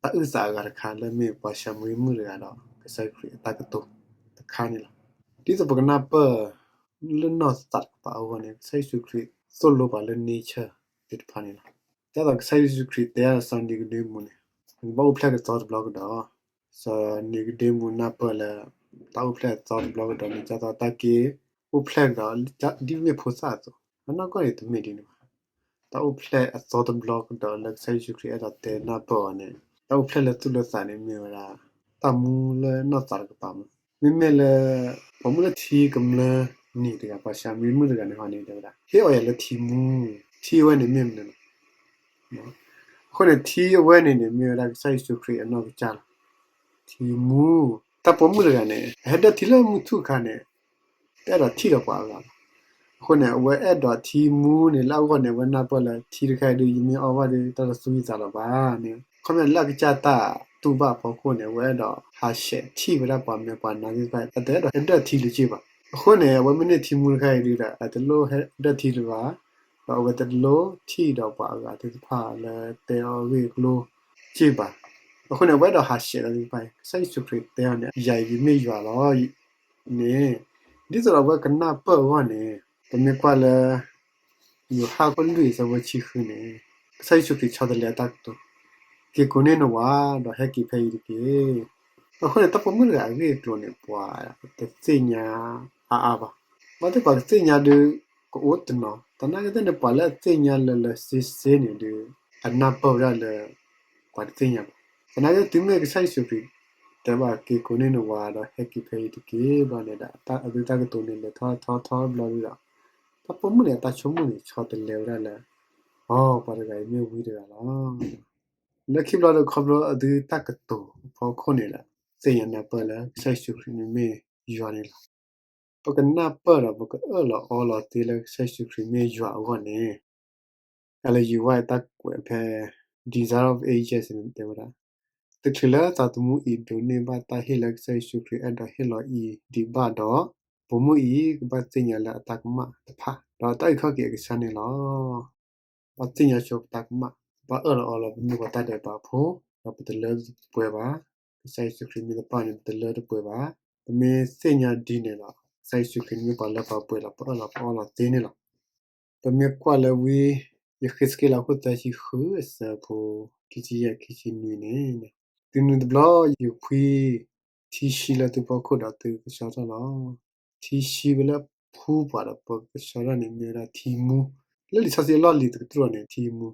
တၢ်အုၣ်သးအဂၤတခါလၢမ့ၢ်ပှၤၡၤမရံမုၣ်တဂၤဒီး ကစၢ်ယ့ၣ်ၡူးခရံာ်အတၢ်ကတိၤတခါန့ၣ်လီၤ. ဒ်သိးပကနၢ်ပၢၢ် လၢနီၢ်သးတကပၤအဂီၢ်န့ၣ် ကစၢ်ယ့ၣ်ၡူးခရံာ်သိၣ်လိပှၤလၢ nature သ့ၣ်တဖၣ်န့ၣ်လီၤ. ဒ်သိးကစၢ်ယ့ၣ်ၡူးခရံာ်တဲစီၤနံၤကဒ့မူးန့ၣ် နကဘၣ်အိၣ်ဖျဲၣ်ကသီတဘျီကဒီး, စီၤနံၤကဒ့မူးနၢ်ပၢၢ်လၢ တၢ်အိၣ်ဖျဲၣ်အသီတဘျီကဒီးန့ၣ် ဒ်သိးတၢ်က့ၤအိၣ်ဖျဲၣ်ကဒီး ဒ်မ့ၢ်ဖိသၣ်အသိး, အနီၢ်ကီၢ်န့ၣ်တမ့ၢ်ဒ်န့ၣ်ဘၣ်. တၢ်အိၣ်ဖျဲၣ်အသီတဘျီကဒီးလၢကစၢ်ယ့ၣ်ၡူးခရံာ်အဲၣ်ဒိးတဲနၢ်ပၢၢ်အီၤန့ၣ် တၢ်အိၣ်ဖျဲၣ်လၢသူၣ်လၢသးန့ၣ်မ့ၢ်ဝဲဒၣ် တၢ်မူလၢနီၢ်သးတကပၤမး. မ့မ့ၢ်လၢ ပိာ်မုၣ်လၢထံကမျၢၢ်နံၤတဂၤ ပှၤၡၤမရံမုၣ်တဂၤန့ၣ်ဟီန့ၣ် တဲဝဲဒၣ် ဟ့ၣ်အီၤယၤလၢထံမူ, ထံအဝဲန့ၣ်မ့ၢ်မနုၤလဲၣ်. အဃိန့ၣ် ထံအဝဲန့ၣ်န့ၣ် မ့ၢ်ဝဲဒၣ်ကစၢ်ယ့ၣ်ၡူးခရံာ်အနီၢ်ကစၢ်လီၤ. ထံမူ, တၢ်ပိာ်မုၣ်တဂၤန့ၣ် အဟဲဒၢၣ်ထံလၢမုၢ်ထူၣ်အခါန့ၣ် တအဲၣ်ဒိးထံၣ်ဒီးပှၤအဂၤဘၣ်. အဃိန့ၣ် အဝဲအဲၣ်ဒိးထံမူန့ၣ် လၢအဂီၢ်န့ၣ် အဝဲနၢ်ပၢၢ်လၢထံတခါအံၤဒုး ယမ့ၢ်အီဘၣ်ဒီး တၢ်တသူယသးလၢၤဘၣ်န့ၣ် ခီဖျိလၢအကစၢ်တၢ်တူၢ်ဘၣ်အဖီခိၣ်န့ၣ် အဝဲအဲၣ်ဒိးဟးဆှဲးထံၣ်ဝဲဒၣ်ပှၤမဲာ်ပှၤနါသ့ၣ်တဖၣ် အတအဲၣ်ဒိးဟဲဒၢၣ်ထံလၢၤက့ၢ်ဘၣ်. အဃိန့ၣ် အဝဲမ့ၢ်န့ၢ်ထံမူတခါအံၤဒုးဒီး အတလိၣ်ဟဲဒၢၣ်ထံလၢၤဘၣ်, ဒီးအဝဲတလိၣ်ထံၣ်ဒီးပှၤအဂၤသ့ၣ်တဖၣ်လၢတဲအီၤအဂ့ၢ်အကျိၤက့ၢ်ဘၣ်. အဃိန့ၣ် အဝဲအဲၣ်ဒိးဟးဆှဲးတၢ်သ့ၣ်တဖၣ်အံၤ ကစၢ်ယ့ၣ်ၡူးခရံာ်တဲအီၤန့ၣ် ယၤအံၤယမ့ၢ်ယွၤလီၤ န့ၣ် ဒ်သိးဒီးအဝဲကနၢ်ပၢၢ်အဂီၢ်န့ၣ် ပမ့ၢ်ကွၢ်လၢ ယိၤဟၣ်ခိၣ်လွံၢ်အဆၢဖိဆံဃုန့ၣ် ကစၢ်ယ့ၣ်ၡူးခရံာ်ဆီတလဲအတၢ်ကတိၤ, က့ၤကိးန့ၢ်နဝၤ ဒီးဟဲက့ၤဖဲအံၤတက့ၢ်. အဃိန့ၣ် တၢ်ပိာ်မုၣ်တဂၤအဂ့ၢ်အကျိၤန့ၣ် ပှၤတသ့ၣ်ညါအါအါဘၣ်. ဘၣ်သ့ၣ်ပှၤကသ့ၣ်ညါဒုး ကအိၣ်တနီၤ, သနာ်က့သ့ၣ်န့ၣ် ပှၤလၢအသ့ၣ်ညါလၢလၢစ့စ့န့ၣ်ဒုး အနၢ်ပၢၢ်ဝဲဒၣ်လၢ ပှၤတသ့ၣ်ညါဘၣ်. သနာ်က့တုၤမ့ၢ်ကစၢ်ယ့ၣ်ၡူးခရံာ် တဲဘၣ်က့ၤကိးန့ၢ်နဝၤဒီးဟဲက့ၤဖဲအံၤတက့ၢ်ဘျီန့ၣ်ဒီး အသုတၢ်ကတိၤန့ၣ် လဲၤထီၣ်ထီၣ်ထီၣ်ဘျီဒုးဒီး တၢ်ပိာ်မုၣ်န့ၣ် အတၢ်ဆိကမိၣ်န့ၣ် ဆီတလဲဝဲဒၣ်လၢ အိ ပှၤတဂၤအံၤမ့ၢ်ဝံတဂၤလီၤ. လၢခံဘျီဒီး ခီဖျိအသုတၢ်ကတိၤအဖီခိၣ်န့ၣ်ဒီး သ့ၣ်ညါနၢ်ပၢၢ်လၢကစၢ်ယ့ၣ်ၡူးခရံာ်န့ၣ်မ့ၢ်ယွၤန့ၣ်လီၤ. ပကနၢ်ပၢၢ်ဒီးပကအၢၣ်လီၤအီလီၤသ့လၢကစၢ်ယ့ၣ်ၡူးခရံာ်မ့ၢ်ယွၤအဂီၢ်န့ၣ် White တၢ်ကွဲးဖဲ Desire of Ages န့ၣ်တဲဝဲဒၣ်, တချုးလၢသးသမူအံၤဒိးန့ၢ်ဘၣ်တၢ်ဟ့ၣ်လၢကစၢ်ယ့ၣ်ၡူးခရံာ်အဲၣ်ဒိးဟ့ၣ်လီၤအံၤဒံးဘၣ်ဒီး, ပိာ်မုၣ်အံၤကဘၣ်သ့ၣ်ညါလၢအတၢ်ကမၣ်တဖၣ်, ဒီးတၢ်အုၣ်ခီၣ်က့ၤအကစၢ်န့ၣ်လီၤ. ဘၣ်သ့ၣ်ညါဆိပတၢ်ကမၣ်, ဘၣ်အၢၣ်လီၤအီလီၤပမ့ၢ်ပှၤတၢ်ဒဲးဘးဖိ, ဒီးပတလၢတပှဲၤဘၣ်, ကစၢ်ယ့ၣ်ၡူးခရံာ်မ့ၢ်တပၣ်န့ၣ် ပတလၢတပှဲၤဘၣ်. ပမ့ၢ်သ့ၣ်ညါဒ်န့ၣ်ဒီး ကစၢ်ယ့ၣ်ၡူးခရံာ်န့ၣ်မ့ၢ်ပှၤလၢပှဲၤလီၤ ပအၢၣ်လီၤပအီလီၤသ့န့ၣ်လီၤ. ပမ့ၢ်ကွၢ်လၢဝံ ယဃ့းစက့လး အခိၣ်သၢဆံဃု အဆၢဖိ ခံဆံယဲၢ် ခံဆံနွံန့ၣ်, တုၤနုၤတဘျီ ယကဖှံထံဆှံလၢသုဖီခိၣ်ဒီးသုကဆှီထီၣ်လီၤ. ထံဆှံဝဲလၢဖှူပှၤဒီးပကဆှီထီၣ်န့ၣ် မ့ၢ်ဝဲဒၣ်ထံမူ, လၢလံာ်စီဆှံအလီၢ်လံၤတကတြူၢ်အီၤန့ၣ် ထံမူ,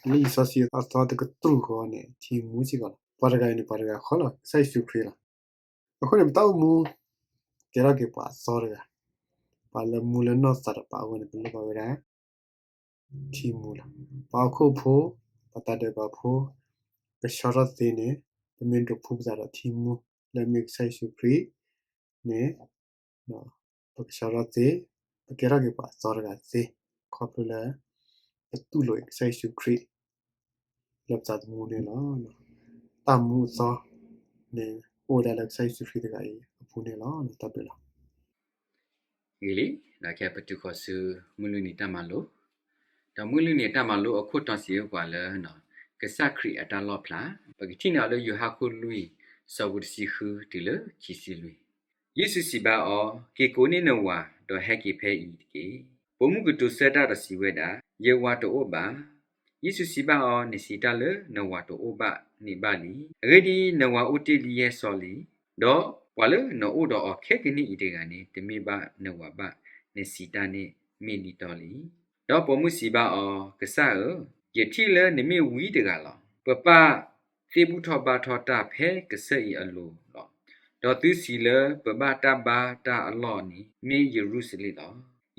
လၢလံာ်စီဆှံအသီတကတြူၢ်ဃီန့ၣ် ထံမူစ့ၢ်ကီးလီၤ. ပှၤတဂၤအံၤန့ၣ် ပှၤတဂၤဃီလီၤ, ကစၢ်ယ့ၣ်ၡူးခရံာ်လီၤ. အဃိန့ၣ် ပတၢ်အိၣ်မူ ကဲထီၣ်က့ၤပှၤအသီတဂၤ, ပှၤလၢမူလၢနီၢ်သးဒီးပာ်အဂီၢ်န့ၣ် ပလိၣ်ဘၣ်ဝဲဒၣ် ထံမူလီၤ. ပှၤဟီၣ်ခိၣ်ဖိ, ပှၤတၢ်ဒဲးဘးဖိ, ကဆှီထီၣ်သ့န့ၣ် ပမ့ၢ်ဒိးဖှူပသးဒီးထံမူ လၢအမ့ၢ်ကစၢ်ယ့ၣ်ၡူးခရံာ်န့ၣ်, ပကဆှီထီၣ်သ့, ပကဲထီၣ်က့ၤပှၤအသီတဂၤသ့, ခီဖျိလၢ ပတူၢ်လိာ်ကစၢ်ယ့ၣ်ၡူးခရံာ် လၢပသးသမူန့ၣ်လီၤ. တၢ်မူအသီန့ၣ် အိၣ်ဝဲဒၣ်လၢကစၢ်ယ့ၣ်ၡူးခရံာ်တဂၤအံၤအပူၤန့ၣ်လီၤ. တၢ်ဘျုးလီၤ. ဂ့ၤလံ, ဒီးခဲပတုၤဃီၤဆူ မုၢ်လွံၢ်နံၤတၢ်မၤလိ, ဒီးမုၢ်လွံၢ်နံၤတၢ်မၤလိအခိၣ်တီစံးဝဲပှၤလၢ ကစၢ်ခရံာ်အတၢ်လီၣ်ဖျါ, ပကထံၣ်န့ၢ်အီၤလၢယိၤဟၣ်ခိၣ်လွံၢ် ဆၢဖိတဆံဃုတုၤလၢခံဆံလွံၢ်. ယ့ၣ်ၡူးစံးဘၣ်အီၤ, က့ၤကိးန့ၢ်နဝၤ ဒီးဟဲက့ၤဖဲအံၤတက့ၢ်. ပိာ်မုၣ်ကတိၤဆၢတၢ်ဒီးစံးဝဲဒၣ်, ယဝၤတအိၣ်ဘၣ်. ယ့ၣ်ၡူးစံးဘၣ်အီၤ, နစံးတၢ်လၢနဝၤတအိၣ်ဘၣ်န့ၣ်ဘၣ်လံ. အဂ့ၢ်ဒ်အံၤ, နဝၤအိၣ်တ့ၢ်လံယဲၢ်စီလံ, ဒီးပှၤလၢနအိၣ်ဒီးအီၤခဲကနံၣ်အံၤတဂၤန့ၣ် တမ့ၢ်ဘၣ်နဝၤဘၣ်. နစံးတၢ်န့ၣ်မ့ၢ်ဒ်တီလံ. ဒီးပိာ်မုၣ်စံးဘၣ်အီၤ, ကစၢ်ဧၢ, ယထံၣ်လၢနမ့ၢ်ဝံတဂၤလီၤ. ပပၢ်သ့ၣ်ဘူၣ်ထီၣ်ဘါထီၣ်တၢ်ဖဲကစၢၢ်အံၤအလိၤလီၤ. ဒီးသုစံးလၢပဘၣ်တၢ်ဘါတၢ်အလီၢ်န့ၣ် မ့ၢ်ယရူၤၡလ့ၣ်လီၤ.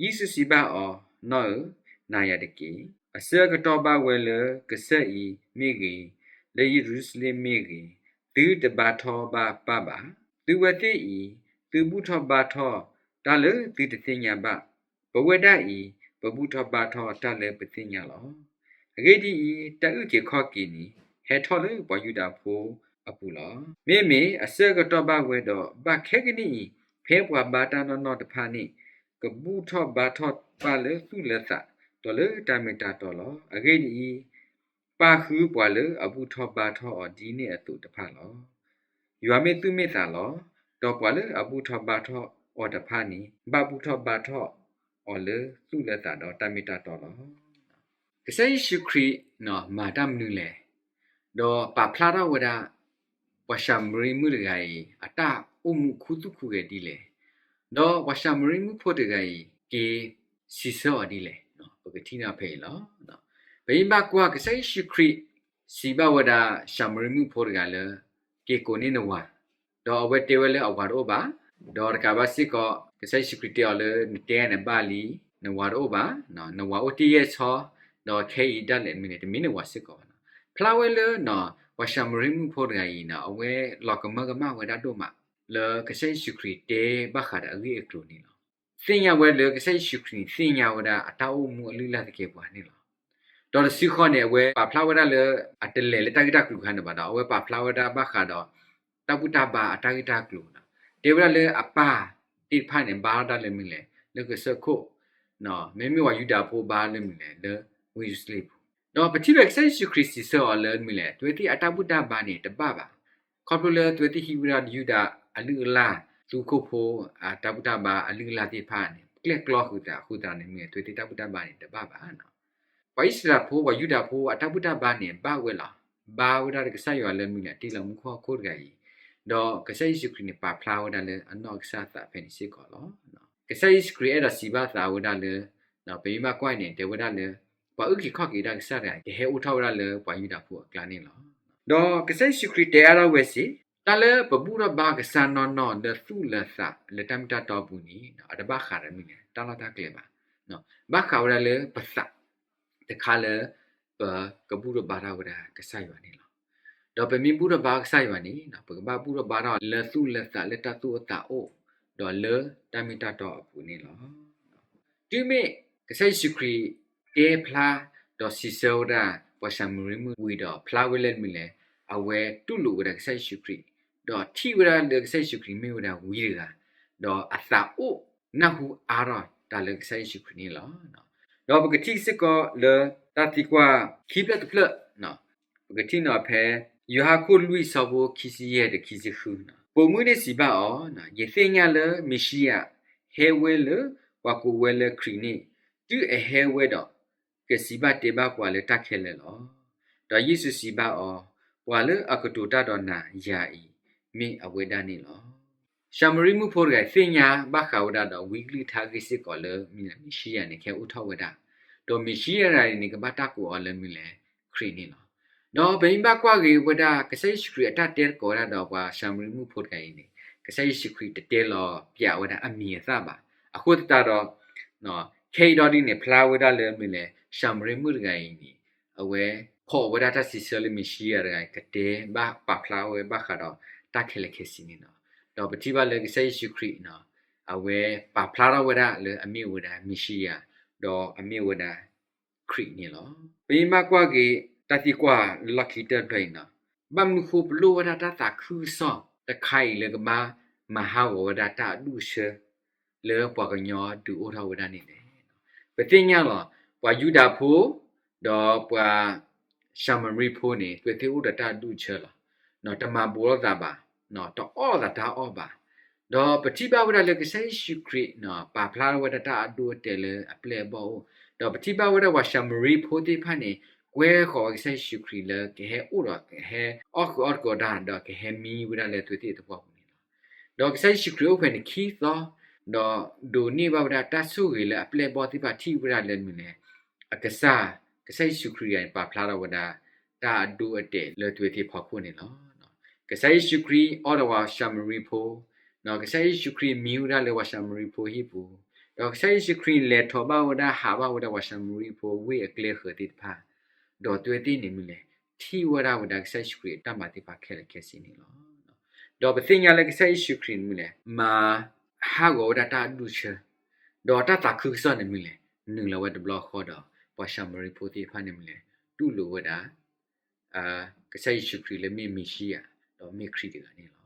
ယ့ၣ်ၡူးစံးဘၣ်အီၤ, နီၢ်ဧၢ, နာ်ယၤတက့ၢ်. အဆၢကတီၢ်ဘၣ်ဝဲလၢကစၢၢ်အံၤမ့ၢ်ဂ့ၤ, လၢယရူၤၡလ့ၣ်မ့ၢ်ဂ့ၤ, သုတဘါထီၣ်ဘၣ်ပၢ်ဘၣ်. သုဝဲသ့ၣ်အံၤ, သုဘူၣ်ထီၣ်ဘါထီၣ်တၢ်လၢသုတသ့ၣ်ညါဘၣ်. ပဝဲဒၣ်အံၤ, ပဘူၣ်ထီၣ်ဘါထီၣ်တၢ်လၢပသ့ၣ်ညါလီၤ. အဂ့ၢ်ဒ်အံၤ, တၢ်အုၣ်က့ၤခီၣ်က့ၤန့ၣ် ဟဲထီၣ်လၢပှၤယူဒၤဖိအပူၤလီၤ. မ့မ့ၢ်အဆၢကတီၢ်ဘၣ်ဝဲဒီး ဘၣ်ခဲကနံၣ်အံၤ, ဖဲပှၤဘါတၢ်နီၢ်နီၢ်တဖၣ်န့ၣ် ကဘူၣ်ထီၣ်ဘါထီၣ်ပၢ်လၢသူၣ်လၢသး, ဒီးလၢတၢ်မ့ၢ်တၢ်တီလီၤ. အဂ့ၢ်ဒ်အံၤ, ပၢ်ဃုပှၤလၢအဘူၣ်ထီၣ်ဘါထီၣ်အီၤဒ်န့ၣ်အသိးတဖၣ်လီၤ. ယွၤမ့ၢ်သူၣ်မ့ၢ်သးလီၤ. ဒီးပှၤလၢအဘူၣ်ထီၣ်ဘါထီၣ်အီၤတဖၣ်န့ၣ် ဘၣ်ဘူၣ်ထီၣ်ဘါထီၣ်အီၤလၢသူၣ်လၢသးဒီးတၢ်မ့ၢ်တၢ်တီလီၤ. ကစၢ်ယ့ၣ်ၡူးခရံာ်မၤတၢ်မနုၤလဲၣ်, ဒီးပာ်ဖျါထီၣ်ဝဲဒၣ် ပှၤၡၤမရံမုၣ်တဂၤအံၤ အတၢ်အိၣ်မူခူသူၣ်ခူဂဲၤဒ်လဲၣ်, ဒီးပှၤၡၤမရံမုၣ်ဖိတဂၤအံၤ က့ၤစံးဆၢအီၤဒ်လဲၣ်, ပကထံၣ်န့ၢ်ဖဲအံၤလီၤ. ပမ့ၢ်ဘၣ်ကွၢ် ကစၢ်ယ့ၣ်ၡူးခရံာ် စံးဘၣ်ဝဲဒၣ်ၡၤမရံမုၣ်ဖိတဂၤလၢ က့ၤကိးန့ၢ်နဝၤ, ဒီးအဝဲတဲဝဲလၢအဝၤတအိၣ်ဘၣ်, ဒီးတကးဘၣ်စ့ၢ်ကီး ကစၢ်ယ့ၣ်ၡူးခရံာ်တဲအီၤလၢ နတဲနဘၣ်လံ, နဝၤတအိၣ်ဘၣ်, နဝၤအိၣ်တ့ၢ်ယဲၢ်ဆီ, ဒီးခဲအံၤဒၣ်လဲာ်မ့ၢ်န့ၣ် တမ့ၢ်နဝၤစ့ၢ်ကီးဘၣ်. ဖျါဝဲလၢ ပှၤၡၤမရံမုၣ်ဖိတဂၤအံၤန့ၣ် အဝဲလီၤကမၢကမၣ်ဝဲဒၣ်ဒိၣ်မး လၢကစၢ်ယ့ၣ်ၡူးခရံာ်တဲဘၣ်ဃးဒီးအဂ့ၢ်အကျိၤန့ၣ်လီၤ. သ့ၣ်ညါဝဲလၢကစၢ်ယ့ၣ်ၡူးခရံာ်န့ၣ် သ့ၣ်ညါဝဲဒၣ်အတၢ်အိၣ်မူအလုၢ်အလၢ်သကဲးပဝးန့ၣ်လီၤ. ဒီးတစုဃီန့ၣ် အဝဲပာ်ဖျါဝဲဒၣ်လၢ အတလဲၤလၢတၢ်ဂ့ၢ်တၢ်ကျိၤတခါန့ၣ်ဘၣ်ဒီး အဝဲပာ်ဖျါဝဲဒၣ်ဘၣ်ဃးဒီး တၢ်ဘူၣ်တၢ်ဘါအတၢ်ဂ့ၢ်တၢ်ကျိၤ, တဲဝဲဒၣ်လၢအပၢ်သ့ၣ်တဖၣ်န့ၣ် ဘါထီၣ်တၢ်လၢမနုၤလဲၣ်, လၢကစၢၢ်ခိၣ်, မ့မ့ၢ်ပှၤယူဒၤဖိဘါလၢမနုၤလဲၣ်, လၢဝ့ၢ်ယရူၤၡလ့ၣ်ပူၤ. ဒီးပထံၣ်ဘၣ်ကစၢ်ယ့ၣ်ၡူးခရံာ်စံးဆၢအီၤလၢမနုၤလဲၣ်, အဝဲသ့ၣ်အတၢ်ဘူၣ်တၢ်ဘါန့ၣ်တဘၣ်ဘၣ်. ခီဖျိလၢအဝဲသ့ၣ်ဟံးဝဲဒၣ်ယူဒၤအလုၢ်အလၢ်, သူခိၣ်ဖိအတၢ်ဘူၣ်တၢ်ဘါအလုၢ်အလၢ်သ့ၣ်တဖၣ်န့ၣ် ကျဲၣ်ကျီဃုာ်သးအဃိသတးန့ၣ် မ့ၢ်အဝဲသ့ၣ်တၢ်ဘူၣ်တၢ်ဘါန့ၣ်တဘၣ်ဘၣ်. ပှၤအံၣ်စရ့လးဖိ ပှၤယူဒၤဖိအတၢ်ဘူၣ်တၢ်ဘါန့ၣ် ဘၣ်ဝဲလီၤ. ဘါဝဲဒၣ်ဒီးကစၢ်ယွၤလၢမနုၤလဲၣ်, တ့လီၤမူခိၣ်ဟီၣ်ခိၣ်တဂၤအံၤ, ဒီးကစၢ်ယ့ၣ်ၡူးခရံာ်န့ၣ် ပာ်ဖျါဝဲဒၣ်လၢအနီၢ်ကစၢ်သးဖဲန့ၣ်စ့ၢ်ကီးလီၤ. ကစၢ်ယ့ၣ်ၡူးခရံာ်အဲၣ်ဒိးစံးဘၣ်သးဝဲဒၣ်လၢ, ပမ့ၢ်ဘၣ်ကွၢ်န့ၣ် တဲဝဲဒၣ်လၢ ပှၤအုၣ်က့ၤခီၣ်က့ၤဒၣ်ကစၢ်တဂၤ ကဟဲအိၣ်ထီၣ်ဝဲဒၣ်လၢပှၤယူဒၤဖိအကျါန့ၣ်လီၤ. ဒီးကစၢ်ယ့ၣ်ၡူးခရံာ်တဲအါထီၣ်ဝဲစ့ၢ်, တၢ်လၢပဘူၣ်ထီၣ်ဘါကစၢ်နီၢ်နီၢ်လၢသူၣ်လၢသးလၢတၢ်မ့ၢ်တၢ်တီအပူၤန့ၣ် အတဘၣ်ဃးဒီးမနုၤလဲၣ်, တၢ်လီၢ်တၢ်ကျဲဘၣ်. ဘၣ်ဃးဝဲဒၣ်လၢပသးတခါလၢ ပကဘူၣ်ထီၣ်ဘါထီၣ်ဝဲဒၣ်ကစၢ်ယွၤန့ၣ်လီၤ. ဒီးပမ့ၢ်ဘူၣ်ထီၣ်ဘါကစၢ်ယွၤန့ၣ် ပကဘၣ်ဘူၣ်ထီၣ်ဘါထီၣ်လၢသူၣ်လၢသးလၢတၢ်သူၣ်အိၣ်သးအိၣ်, ဒီးလၢတၢ်မ့ၢ်တၢ်တီအပူၤန့ၣ်လီၤ. တုၤမ့ၢ်ကစၢ်ယ့ၣ်ၡူးခရံာ်တဲဖျါ, ဒီးစံးဆၢဝဲဒၣ်ပှၤၡၤမရံမုၣ်ဝံၤဒီး ဖျါဝဲလၢမနုၤလဲၣ်, အဝဲတူၢ်လိာ်ဝဲဒၣ်ကစၢ်ယ့ၣ်ၡူးခရံာ်, ဒီးထံၣ်ဝဲဒၣ်လၢကစၢ်ယ့ၣ်ၡူးခရံာ်မ့ၢ်ဝဲဒၣ်ဝံတဂၤ, ဒီးအသးအိၣ်နၢ်ဟူအါထီၣ်တၢ်လၢကစၢ်ယ့ၣ်ၡူးခရံာ်န့ၣ်လီၤ. ဒီးပကထံၣ်စ့ၢ်ကီးလၢတၢ်သံကွၢ်ခံဖျၢၣ်တဖျၢၣ်, ပကထံၣ်န့ၣ်ဖဲ ယိၤဟၣ်ခိၣ်လွံၢ်ဆၢဖိခံဆံယဲၢ်ဒီးခံဆံဃု, ပိာ်မုၣ်န့ၣ်စံးဘၣ်အီၤ, ယသ့ၣ်ညါလၢမ့ၤၡံယၤဟဲဝဲလၢပှၤကိးဝဲလၢခရံာ်န့ၣ်, တုၤအဟဲဝဲဒီး ကစံးဘၣ်တဲဘၣ်ပှၤလၢတၢ်ခဲလၢာ်လီၤ. ဒီးယ့ၣ်ၡူးစံးဘၣ်အီၤ, ပှၤလၢအကတိၤတၢ်ဒီးနၤယၤအံၤ မ့ၢ်အဝဲဒၣ်န့ၣ်လီၤ. ၡၤမရံမုၣ်ဖိတဂၤအံၤ သ့ၣ်ညါဘၣ်ဃးဝဲဒၣ်ဒီးဝံအကလုၢ်ကထါအဂ့ၢ်စ့ၢ်ကီးလၢ မ့ၢ်မ့ၤၡံယၤန့ၣ် ကဟဲအိၣ်ထီၣ်ဝဲဒၣ်, ဒီးမ့ၤၡံယၤတဂၤအံၤန့ၣ် ကဘၣ်တၢ်ကိးအီၤလၢမနုၤလဲၣ်, ခရံာ်န့ၣ်လီၤ. ဒီးပမ့ၢ်ဘၣ်ကွၢ်က့ၤဝဲဒၣ် ကစၢ်ယ့ၣ်ၡူးခရံာ်အတၢ်တဲသကိးဝဲဒၣ်ဒီးပှၤၡၤမရံမုၣ်ဖိတဂၤအံၤန့ၣ် ကစၢ်ယ့ၣ်ၡူးခရံာ်တတဲလီၤပျးဝဲဒၣ်အမံၤအသၣ်ဘၣ်. အဃိသတးဒီး ခဲအံၤဒီးဒ်န့ၣ် ဖျါဝဲဒၣ်လၢမနုၤလဲၣ်, ၡၤမရံမုၣ်တဂၤအံၤန့ၣ် အဝဲဖီၣ်ဝဲဒၣ်တၢ်စံးဆၢလၢမ့ၤၡံယၤတဂၤအံၤ ကတဲဘၣ်ပာ်ဖျါဝဲဘၣ်ဃးဒီးတၢ်ခဲလၢာ်ခဲဆ့န့ၣ်လီၤ. ဒီးပထံၣ်ဘၣ်လၢကစၢ်ယ့ၣ်ၡူးခရံာ်န့ၣ် အဝဲပာ်ဖျါထီၣ်ဝဲဒၣ်လၢအမ့ၢ်ဝဲဒၣ်မ့ၤၡံယၤ, ဒီးအမ့ၢ်ဝဲဒၣ် ခရံာ်န့ၣ်လီၤ. ပမ့ၢ်ဘၣ်ကွၢ်က့ၤတၢ်သံကွၢ်လီၢ်ခံတဖျၢၣ်အံၤန့ၣ်, ဘၣ်မနုၤဃိပလိၣ်ဝဲဒၣ်တၢ်သးခုကစီၣ်တခါအံၤလၢကဘၣ်မၤဟးဂီၤဝဲဒၣ်တၢ်အဒူၣ်အဆၢ လၢပှၤကညီဒုးအိၣ်ထီၣ်ဝဲဒၣ်န့ၣ်လဲၣ်. ပသ့ၣ်ညါလီၤ, ပှၤယူဒၤဖိ ဒီးပှၤၡၤမရံဖိန့ၣ် အဝဲသ့ၣ်အိၣ်ဒီးတၢ်အဒူၣ်အဆၢလီၤ. တမၤဘူးလိာ်သးဘၣ်, တအီၣ်သးတၢ်အီၣ်ဘၣ်. ဒီးပထံၣ်ဘၣ်ဝဲဒၣ်လၢကစၢ်ယ့ၣ်ၡူးခရံာ်န့ၣ် ပာ်ဖျါထီၣ်ဝဲဒၣ်တၢ်အဒိအတဲာ်လၢအပျဲၢ်အဘီၣ်အအိၣ်, ဒီးပထံၣ်ဘၣ်ဝဲဒၣ်ပှၤၡၤမရံဖိသ့ၣ်တဖၣ်န့ၣ် ကွဲဃီၤဝဲကစၢ်ယ့ၣ်ၡူးခရံာ်လၢကဟဲအိၣ်ဒီး ကဟဲအီၣ်ဃုာ်အီၣ်သကိးတၢ် ဒီးကဟဲမံဝဲဒၣ်လၢအဝဲသ့ၣ်အသဝီပူၤန့ၣ်လီၤ. ဒီးကစၢ်ယ့ၣ်ၡူးခရံာ်အိၣ်ဖဲန့ၣ်ခံသီ, ဒီးဒိးန့ၢ်ဘၣ်ဝဲဒၣ်တၢ်ဆိၣ်ဂ့ၤလၢအပျဲၢ်အဘီၣ်သ့ၣ်တဖၣ်ထံၣ်ဝဲဒၣ်လၢမနုၤလဲၣ်, အကစၢ်, ကစၢ်ယ့ၣ်ၡူးခရံာ်တဂၤန့ၣ် ပာ်ဖျါထီၣ်ဝဲဒၣ် တၢ်အဒိအတဲာ်လၢအဝဲသ့ၣ်အဖီခိၣ်န့ၣ်လီၤ. ကစၢ်ယ့ၣ်ၡူးခရံာ်အီၣ်ဒီးပှၤၡၤမရံဖိ, ကစၢ်ယ့ၣ်ၡူးခရံာ်မံဝဲဒၣ်လၢပှၤၡၤမရံဖိဟံၣ်ပူၤ, ဒီးကစၢ်ယ့ၣ်ၡူးခရံာ်လဲၤထီၣ်ဘၣ်ဝဲဒၣ် ဟးဘၣ်ဝဲဒၣ်ပှၤၡၤမရံဖိဝ့ၢ်အကျဲဃၢၤသ့ၣ်တဖၣ်, ဒီးအဝဲသ့ၣ်န့ၣ်မနုၤလဲၣ်, ထံၣ်ဝဲဒၣ်ဝဲဒၣ်ကစၢ်ယ့ၣ်ၡူးခရံာ်အတၢ်မၤသ့ၣ်တဖၣ်ခဲလၢာ်ခဲဆ့န့ၣ်လီၤ. ဒီးပသ့ၣ်ညါလၢကစၢ်ယ့ၣ်ၡူးခရံာ်န့ၣ်မနုၤလဲၣ်, မၤဟးဂီၤဝဲဒၣ်တၢ်အဒူၣ်အဆၢ, ဒီးတၢ်သးခုကစီၣ်န့ၣ်မနုၤလဲၣ်, နုာ်လီၤဝဲတဘျီဃီဒီး ပှၤၡၤမရံဖိသ့ၣ်တဖၣ်န့ၣ်မနုၤလဲၣ်, တူၢ်လိာ်ဝဲဒၣ် ကစၢ်ယ့ၣ်ၡူးခရံာ်လၢမ့ၢ်မ့ၤၡံယၤ, ဒီးမ့ၢ်ခရံာ်တဂၤန့ၣ်လီၤ.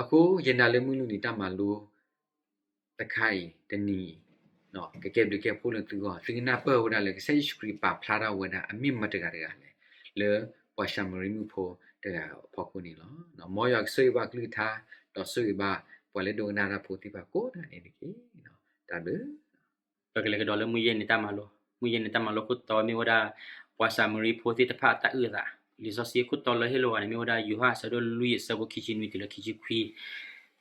အဃိယနာ်လၢမုၢ်လွံၢ်နံၤတၢ်မၤလိ တခါအံၤတနံၤအံၤ, ကကဲဘျုးကဲဖှိၣ်လၢသုဂီၢ်, သုကနၢ်ပၢၢ်ဝဲဒၣ်လၢကစၢ်ယ့ၣ်ၡူးခရံာ်ပာ်ဖျါထီၣ်ဝဲဒၣ်အမ့ၢ်မတၤတဂၤတဂၤလဲၣ်, လၢပှၤၡၤမရံမုၣ်ဖိတဂၤအဖီခိၣ်န့ၣ်လီၤ. မ်ယွၤကဆိၣ်ဂ့ၤဘၣ်အကလုၢ်ကထါ, ဒီးဆိၣ်ဂ့ၤဘၣ်ပှၤလၢဒိကနၣ်တၢ်ဖိသ့ၣ်တဖၣ်ကိးဂၤဒဲးန့ၣ်တက့ၢ်. တၢ်ဘျုး ပကလဲၤကဒီးလၢမုၢ်ယဲၢ်နံၤတၢ်မၤလိ, မုၢ်ယဲၢ်နံၤတၢ်မၤလိခိၣ်တီမ့ၢ်ဝဲဒၣ် ပှၤၡၤမရံဖိသ့ၣ်တဖၣ်အတၢ်အုၣ်အသး, လံာ်စီဆှံခိၣ်တီလၢဟ့ၣ်လီၤဝဲန့ၣ် မ့ၢ်ဝဲဒၣ်ယိၤဟၣ်အဆၢဒိၣ်လွံၢ်အဆၢဖိခံဆံနွံတုၤလၢခံဆံခွံ.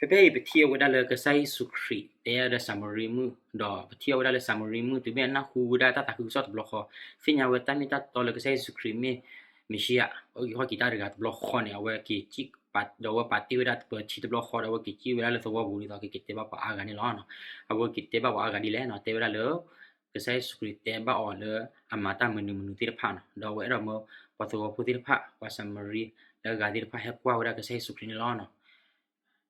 ဖဲဖဲအံၤပထံၣ်အဝဲဒၣ်လၢကစၢ်ယ့ၣ်ၡူးခရံာ်တဲအီၤဒီးၡၤမရံမုၣ်, ဒီးပထံၣ်အဝဲဒၣ်လၢၡၤမရံမုၣ်တုၤမ့ၢ်အနၢ်ဟူဝဲဒၣ်တၢ်သးခုကစီၣ်တဘျီဃီ, သ့ၣ်ညါဝဲတၢ်မ့ၢ်တၢ်တီလၢကစၢ်ယ့ၣ်ၡူးခရံာ်မ့ၢ်မ့ၤၡံယၤ, အုၣ်က့ၤခီၣ်က့ၤတၢ်တဂၤတဘျီဃီန့ၣ် အဝဲက့ၤစံၣ်, ဒီးအဝဲပာ်တ့ၢ်ဝဲဒၣ်ပထံတဘျီဃီဒီး အဝဲက့ၤစံၣ်ဝဲဒၣ်လၢသဝီပူၤဒ်သိးကက့ၤတဲဘၣ်ပှၤအါဂၤန့ၣ်လီၤ. အဝဲက့ၤတဲဘၣ်ပှၤအါဂၤဒ်လဲၣ်န့ၣ် တဲဝဲဒၣ်လၢ ကစၢ်ယ့ၣ်ၡူးခရံာ်တဲဘၣ်အီၤလၢအမၤတၢ်မနုၤမနုၤသ့ၣ်တဖၣ်န့ၣ်, ဒီးအဝဲအဲၣ်ဒိးမၢပှၤသဝီဖိသ့ၣ်တဖၣ်, ပှၤၡၤမရံလၢအဂၤသ့ၣ်တဖၣ်ဟဲကွၢ်ဝဲဒၣ်ကစၢ်ယ့ၣ်ၡူးခရံာ်န့ၣ်လီၤ.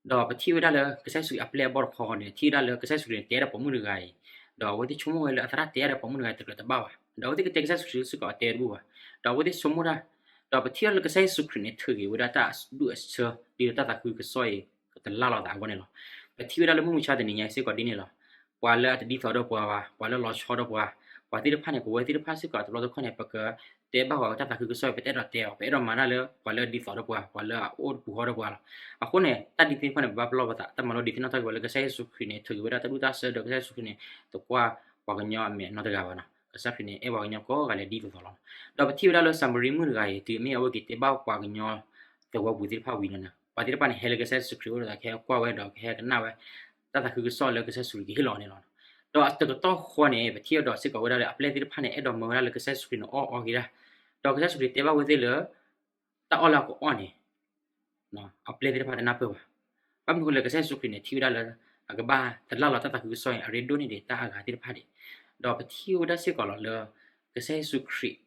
ဒီးပထံၣ်ဝဲဒၣ်လၢကစၢ်ယ့ၣ်ၡူးခရံာ်အပျဲၢ်အဘီၣ်တခီန့ၣ် ထံၣ်ဝဲဒၣ်လၢကစၢ်ယ့ၣ်ၡူးခရံာ်န့ၣ် တဲဒီးပိာ်မုၣ်တဂၤအံၤ, ဒီးအဝဲသ့ၣ်ဆိကမိၣ်ဝဲလၢအသရၣ်တဲဒီးပိာ်မုၣ်တဂၤအံၤတကြၢးတဘၣ်ဘၣ်, ဒီးအဝဲသ့ၣ်ကတဲကစၢ်ယ့ၣ်ၡူးခရံာ်စ့ၢ်ကီးအတဲတဘူၣ်ဘၣ်, ဒီးအဝဲသ့ၣ်ဆိကမိၣ်တၢ်, ဒီးပထံၣ်ဝဲဒၣ်လၢကစၢ်ယ့ၣ်ၡူးခရံာ်န့ၣ် ထုးက့ၤဝဲဒၣ်တၢ်အဒူၣ်အဆၢ ဒ်သိးတၢ်သးခုကစီၣ်အံၤ ကတလၢ်လိာ်သးအဂီၢ်န့ၣ်လီၤ. ပထံၣ်ဝဲဒၣ်လၢမုၢ်မဆါတနံၤညါစ့ၢ်ကီးဒ်န့ၣ်လီၤ. ပှၤလၢအတဒ်သိးဒီးပှၤဘၣ်, ပှၤလၢလီၤဆီဒီးပှၤ, ပှၤသ့ၣ်တဖၣ်န့ၣ် ပဝဲသ့ၣ်တဖၣ်စ့ၢ်ကီးတဘျီတခီၣ်န့ၣ် ပကတဲဘၣ်ပှၤတၢ်သးခုကစီၣ်အံၤ ပတအဲၣ်ဒိးတဲအီၤ, ပအဲၣ်ဒိးမၤတၢ်လၢပှၤလၢအဒ်သိးဒီးပှၤ, ပှၤလၢအအိၣ်တပူၤဃီဒီးပှၤလီၤ. အဃိန့ၣ် တၢ်ဒ်သ့ၣ်တဖၣ်န့ၣ် ပဘၣ်ပလီၢ်ပသး, တၢ်မၤလိဒ်သ့ၣ်နီၣ်ထီၣ်က့ၤဝဲလၢကစၢ်ယ့ၣ်ၡူးခရံာ်န့ၣ် ထုးက့ၤဝဲဒၣ်တၢ်ဒူၣ်တၢ်ဆၢဒီးကစၢ်ယ့ၣ်ၡူးခရံာ်န့ၣ် တကွၢ်ပှၤကညီအမဲာ်နီတဂၤဘၣ်န့ၣ်, ကစၢ်ခရံာ်န့ၣ် အဲၣ်ပှၤကညီကိးဂၤလၢာ်ဒ်သိးသိးလီၤ. ဒီးပထံၣ်ဝဲဒၣ်လၢၡၤမရံမုၣ်တဂၤအံၤ တုၤမ့ၢ်အဝဲက့ၤတဲဘၣ်ပှၤကညီသဝီပူၤသ့ၣ်တဖၣ်ဝံၤန့ၣ် ပှၤသ့ၣ်တဖၣ်န့ၣ် ဟဲလၢကစၢ်ယ့ၣ်ၡူးခရံာ်အအိၣ်ဒီး ကဟဲကွၢ်ဝဲဒီးကဟဲကနၣ်ဝဲ တၢ်သးခုကစီၣ်လၢကစၢ်ယ့ၣ်ၡူးခရံာ်ကဟ့ၣ်လီၤန့ၣ်လီၤ. ဒီးတကတီၢ်ဃီန့ၣ် ပထံၣ်အီၤဒီးစ့ၢ်ကီးဝဲဒၣ်လၢအပျဲၢ်သ့ၣ်တဖၣ်န့ၣ် အဲၣ်ဒိးမၢဝဲဒၣ်လၢကစၢ်ယ့ၣ်ၡူးခရံာ်န့ၣ်အီၣ်အီၤက့ၤဒၣ်, ဒီးကစၢ်ယ့ၣ်ၡူးခရံာ်တဲဘၣ်ဝဲသ့ၣ်လၢ တၢ်အီၣ်လၢအကအီၣ်န့ၣ် အပျဲၢ်သ့ၣ်တဖၣ်တနၢ်ပၢၢ်ဘၣ်. ဘၣ်မနုၤအဃိလဲၣ်, ကစၢ်ယ့ၣ်ၡူးခရံာ်န့ၣ် ထံၣ်ဝဲဒၣ်လၢ အကဘၣ်တလၢ်လီၤတၢ်သးခုကစီၣ်န့ၣ် အရ့ဒိၣ်န့ၢ်ဒံးတၢ်အဂၤသ့ၣ်တဖၣ်ဒံး, ဒီးပထံၣ်ဝဲဒၣ်စ့ၢ်ကီးလီၤလၢ ကစၢ်ယ့ၣ်ၡူးခရံာ်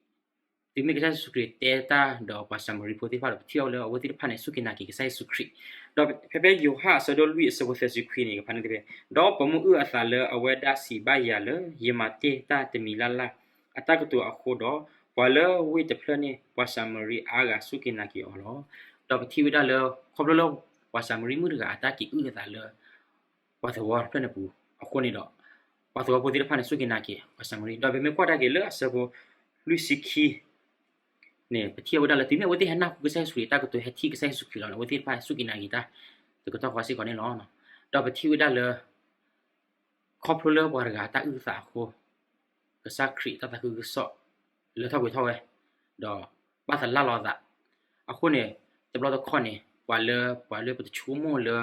တုၤမ့ၢ်ကစၢ်ယ့ၣ်ၡူးခရံာ်တဲတၢ်ဒီးပှၤၡၤမရံဖိသ့ၣ်တဖၣ်ဒီး ပထံၣ်အီၤလၢအဝဲသ့ၣ်တဖၣ်န့ၣ် စူၢ်က့ၤနာ်က့ၤကစၢ်ယ့ၣ်ၡူးခရံာ်, ဒီးဖဲဖဲယိၤဟၣ်အဆၢဒိၣ်လွံၢ်အဆၢဖိသၢဆံခွံန့ၣ် ကဖးန့ၣ်သ့ဖဲ, ဒီးပိာ်မုၣ်အုၣ်အသးလၢအဝဲဒၣ်စံးဘၣ်ယၤလၢ ယမၤတ့ၢ်တၢ်တမံၤလၢ်လၢ် အတၢ်ကတိၤအဃိဒီး ပှၤလၢဝ့ၢ်တဖျၢၣ်န့ၣ် ပှၤၡၤမရံအါဂၤစူၢ်က့ၤနာ်က့ၤအီၤလီၤ. ဒီးပထံၣ်ဝဲဒၣ်လၢ ခီဖျိလၢ ပှၤၡၤမရံမုၣ်တဂၤအတၢ်က့ၤအုၣ်အသးလၢ ပှၤသဝီတဖျၢၣ်န့ၣ်ပူၤအဃိန့ၣ်ဒီး ပှၤသဝီဖိသ့ၣ်တဖၣ်န့ၣ် စူၢ်က့ၤနာ်က့ၤ ပှၤၡၤမရံ ဒီးပမ့ၢ်ကွၢ်တၢ်က့ၤလၢအဆၢဖိလွံၢ်ဆံခံ န့ၣ် ပထံၣ်ဝဲဒၣ်လၢတုၤမ့ၢ်အဝဲသ့ၣ်ဟဲနၢ်ဟူကစၢ်ယ့ၣ်ၡူးခရံာ်အတၢ်ကတိၤ ဟဲထံၣ်ကစၢ်ယ့ၣ်ၡူးခရံာ်လီၤန့ၣ် အဝဲသ့ၣ်တဖၣ်စူၢ်က့ၤနာ်က့ၤတၢ် တကတီၢ်ဃီစ့ၢ်ကီးန့ၣ်လီၤ. ဒီးပထံၣ်ဝဲဒၣ်လၢ ခီဖျိလၢပှၤတဂၤအတၢ်အုၣ်အသးအဃိ ကစၢ်ခရံာ်အတၢ်သးခုကစီၣ် လၢထီၣ်ပှဲၤထီၣ်ဝဲ ဒီးဘၣ်သလၣ်လီၤအသး အဃိန့ၣ် တဘျီတခီၣ်န့ၣ် ပှၤလၢ ပှၤလၢပတဆိကမိၣ်လၢ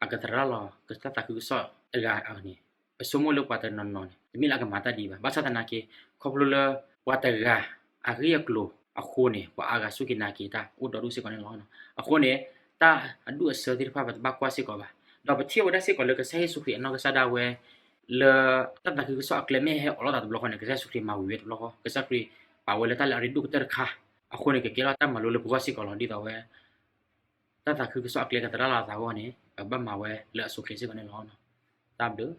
အကသရၣ်လီၤ ကစၢ်သးခုကစီၣ်တဂၤန့ၣ် ပဆိကမိၣ်လၢပှၤတနီၤနီၤန့ၣ် တမ့ၢ်လၢအကမၤတၢ်ဒ်အံၤဘၣ်. ဘၣ်ဆၣ်သနာ်က့ ခီဖျိလၢ ပှၤတဂၤအဂ့ၢ်အကျိၤအဃိန့ၣ် ပှၤအါဂၤစူၢ်က့ၤနာ်က့ၤတၢ်အိၣ်ဒီဒူၣ်စ့ၢ်ကီးန့ၣ်လီၤ. အဃိန့ၣ် တၢ်အဒူၣ်အဆၢသ့ၣ်တဖၣ် ပတဘၣ်ကွၢ်စ့ၢ်ကီးဘၣ်. ဒီးပထံၣ်ဝဲဒၣ်စ့ၢ်ကီးလၢကစၢ်ယ့ၣ်ၡူးခရံာ်အနီၢ်ကစၢ်ဒၣ်ဝဲ လၢတၢ်သးခုကစီၣ်အကျဲမ့ၢ်ဟဲအိးထီၣ်သးတဘျီဃီန့ၣ် ကစၢ်ယ့ၣ်ၡူးခရံာ်မၤဝံၤဝဲတဘျီဃီ ကစၢ်ခရံာ်ပာ်ဝဲလၢတၢ်လၢအရ့ဒိၣ်ကတၢၢ်တခါ အဃိန့ၣ် ကကဲထီၣ်တၢ်မၤလိလၢပဂီၢ်စ့ၢ်ကီးလီၤ. ဒ်သိးဝဲ တၢ်သးခုကစီၣ်အကျဲကသရၣ်လီၤအသးအဂီၢ်န့ၣ် ပကဘၣ်မၤဝဲလၢအဆိအချ့စ့ၢ်ကီးန့ၣ်လီၤ. တၢ်ဘျုး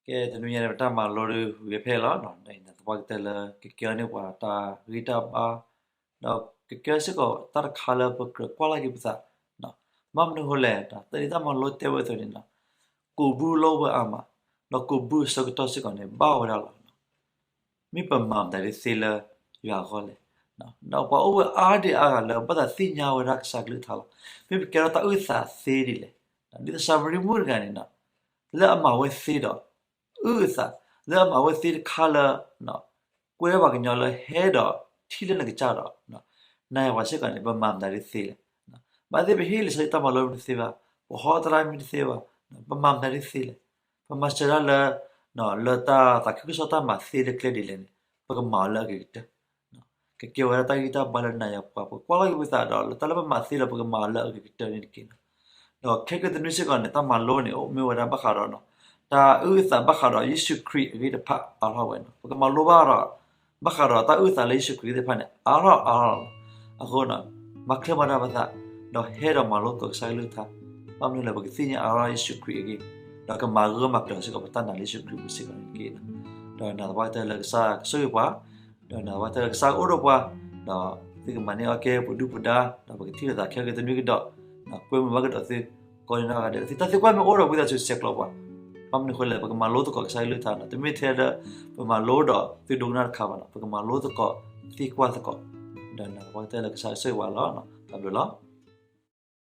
ကဲ တနွံညါန့ၣ် ပတၢ်မၤလိဒုးဝံၤဖဲလီၤ. သပှၢ်ကတၢၢ်လၢကကဲထီၣ်န့ၢ်ပှၤတၢ်ဂံၢ်တၢ်ဘါ ဒီးကကဲထီၣ်စ့ၢ်ကီးတၢ်တခါလၢပကြၢးကွၢ်လီၤက့ၤပသး ဘၣ်မနုၤအဃိလဲၣ် တၢ်တၢ်မၤလိတဲဝဲအသိးန့ၣ် ကိးဘုလီၢ်ဝဲအါမး ဒီးကိးဘုအဆၢကတီၢ်စ့ၢ်ကီးန့ၣ် ဘၣ်ဝဲဒၣ်လီၤ. မ့ၢ်ပမၤမတၤဒ်သ့လၢယွၤအဂီၢ်လဲၣ်. ဒီးပှၤအိၣ်ဝဲအါဒံအါဂၤလၢဘၣ်သးသ့ၣ်ညါဝဲဒၣ်ကစၢ်ကလုၢ်ကထါလီၤ. မ့ၢ်ပကဲထီၣ်တၢ်အုၣ်သးသ့ဒ်လဲၣ်. ဒ်သိးၡၤမရံမုၣ်တဂၤန့ၣ် လၢအမၤဝဲသ့ဒီး အုၣ်အသး လၢအမၤဝဲသ့တခါလၢ ကွဲပှၤကညီလၢဟဲဒီးထံၣ်လၢနကစၢ်ဒီး နၤယၤပှၤစ့ၢ်ကီးန့ၣ် ပမၤမတၤဒ်သ့လဲၣ်. ဘၣ်သ့ၣ်ပဟ့ၣ်လံာ်စီဆှံတၢ်မၤလိမ့ၢ်တသ့ဘၣ်, ပဟီသရၣ်မ့ၢ်တသ့ဘၣ်, ပမၤမတၤဒ်သ့လဲၣ်. ပမၤစၢၤတၢ်လၢ လၢတၢ်သးခုကစီၣ်တၢ်မၤသ့လၢကျဲဒ်လဲၣ်န့ၣ် ပကမၤအီၤလၢအဂ့ၤကတၢၢ် ကကဲဝဲဒၣ်တၢ်ဂံၢ်တၢ်ဘါလၢနၤယၤပှၤ ပကွၢ်လီၤက့ၤပသးဒီး လၢတၢ်လၢပမၤသ့လီၤ ပကမၤအီၤလၢအဂ့ၤကတၢၢ်န့ၣ်တက့ၢ်. ဒီးခဲကနံၣ်တနွံစ့ၢ်ကီးန့ၣ် တၢ်မၤလိန့ၣ် အိၣ်မ့ၢ်ဝဲဒၣ်ဘၣ်ဃးဒီး တၢ်အုၣ်အသးဘၣ်ဃးဒီးယ့ၣ်ၡူးခရံာ်အဂ့ၢ်တဖၣ်အါထီၣ်ဝဲန့ၣ် ပကမၤလိဘၣ်ဒီး ဘၣ်ဃးဒီးတၢ်အုၣ်အသးလၢယ့ၣ်ၡူးခရံာ်သ့ၣ်တဖၣ်န့ၣ် အါထီၣ်အါထီၣ်လီၤ. အဃိ မၤချ့မၤတၢ်ပသး ဒီးဟဲဒီးမၤလိသကိးကစၢ်ကလုၢ်ကထါ ဘၣ်မနုၤလဲၣ် ပကသ့ၣ်ညါအါထီၣ်ယ့ၣ်ၡူးခရံာ်အဂ့ၢ် ဒီးကမၤဂၢၢ်မၤကျၢၤစ့ၢ်ကီးပတၢ်နာ်လၢယ့ၣ်ၡူးခရံာ်ပူၤစ့ၢ်ကီးန့ၣ်တက့ၢ်. ဒီးနာ်သပှၢ်ကတၢၢ်လၢကစၢ်ကဆိၣ်ဂ့ၤပှၤ ဒီးနာ်သပှၢ်ကတၢၢ်လၢကစၢ်ကအိၣ်ဒီးပှၤ ဒီးသုကမၤန့ၢ်အီၣ်ကဲပှၤဒုၣ်ပှၤဒါ ဒီးပကထံၣ်လိာ်သးခဲကနွံကဒီး ကွဲမုာ်ဘၣ်ကဒီးသု ကိးနီၢ်ဂၤဒဲး သုတၢ်သံကွၢ်မ့ၢ်အိၣ်ဒီးဝံသးစူၤဆဲးကျိးပှၤ ဘၣ်မနုၤအဃိလဲၣ် ပကမၤလိသကိးကစၢ်ကလုၢ်ကထါန့ၣ် တမ့ၢ်ထဲလၢ ပမၤလိဒီးသုဒိကနၣ်တခါဘၣ်န့ၣ် ပကမၤလိသကိးသံကွၢ်သကိး ဒီးနာ်သပှၢ်ကတၢၢ်လၢကစၢ်ကဆိၣ်ဂ့ၤပှၤလီၤ. တၢ်ဘျုးလီၤ.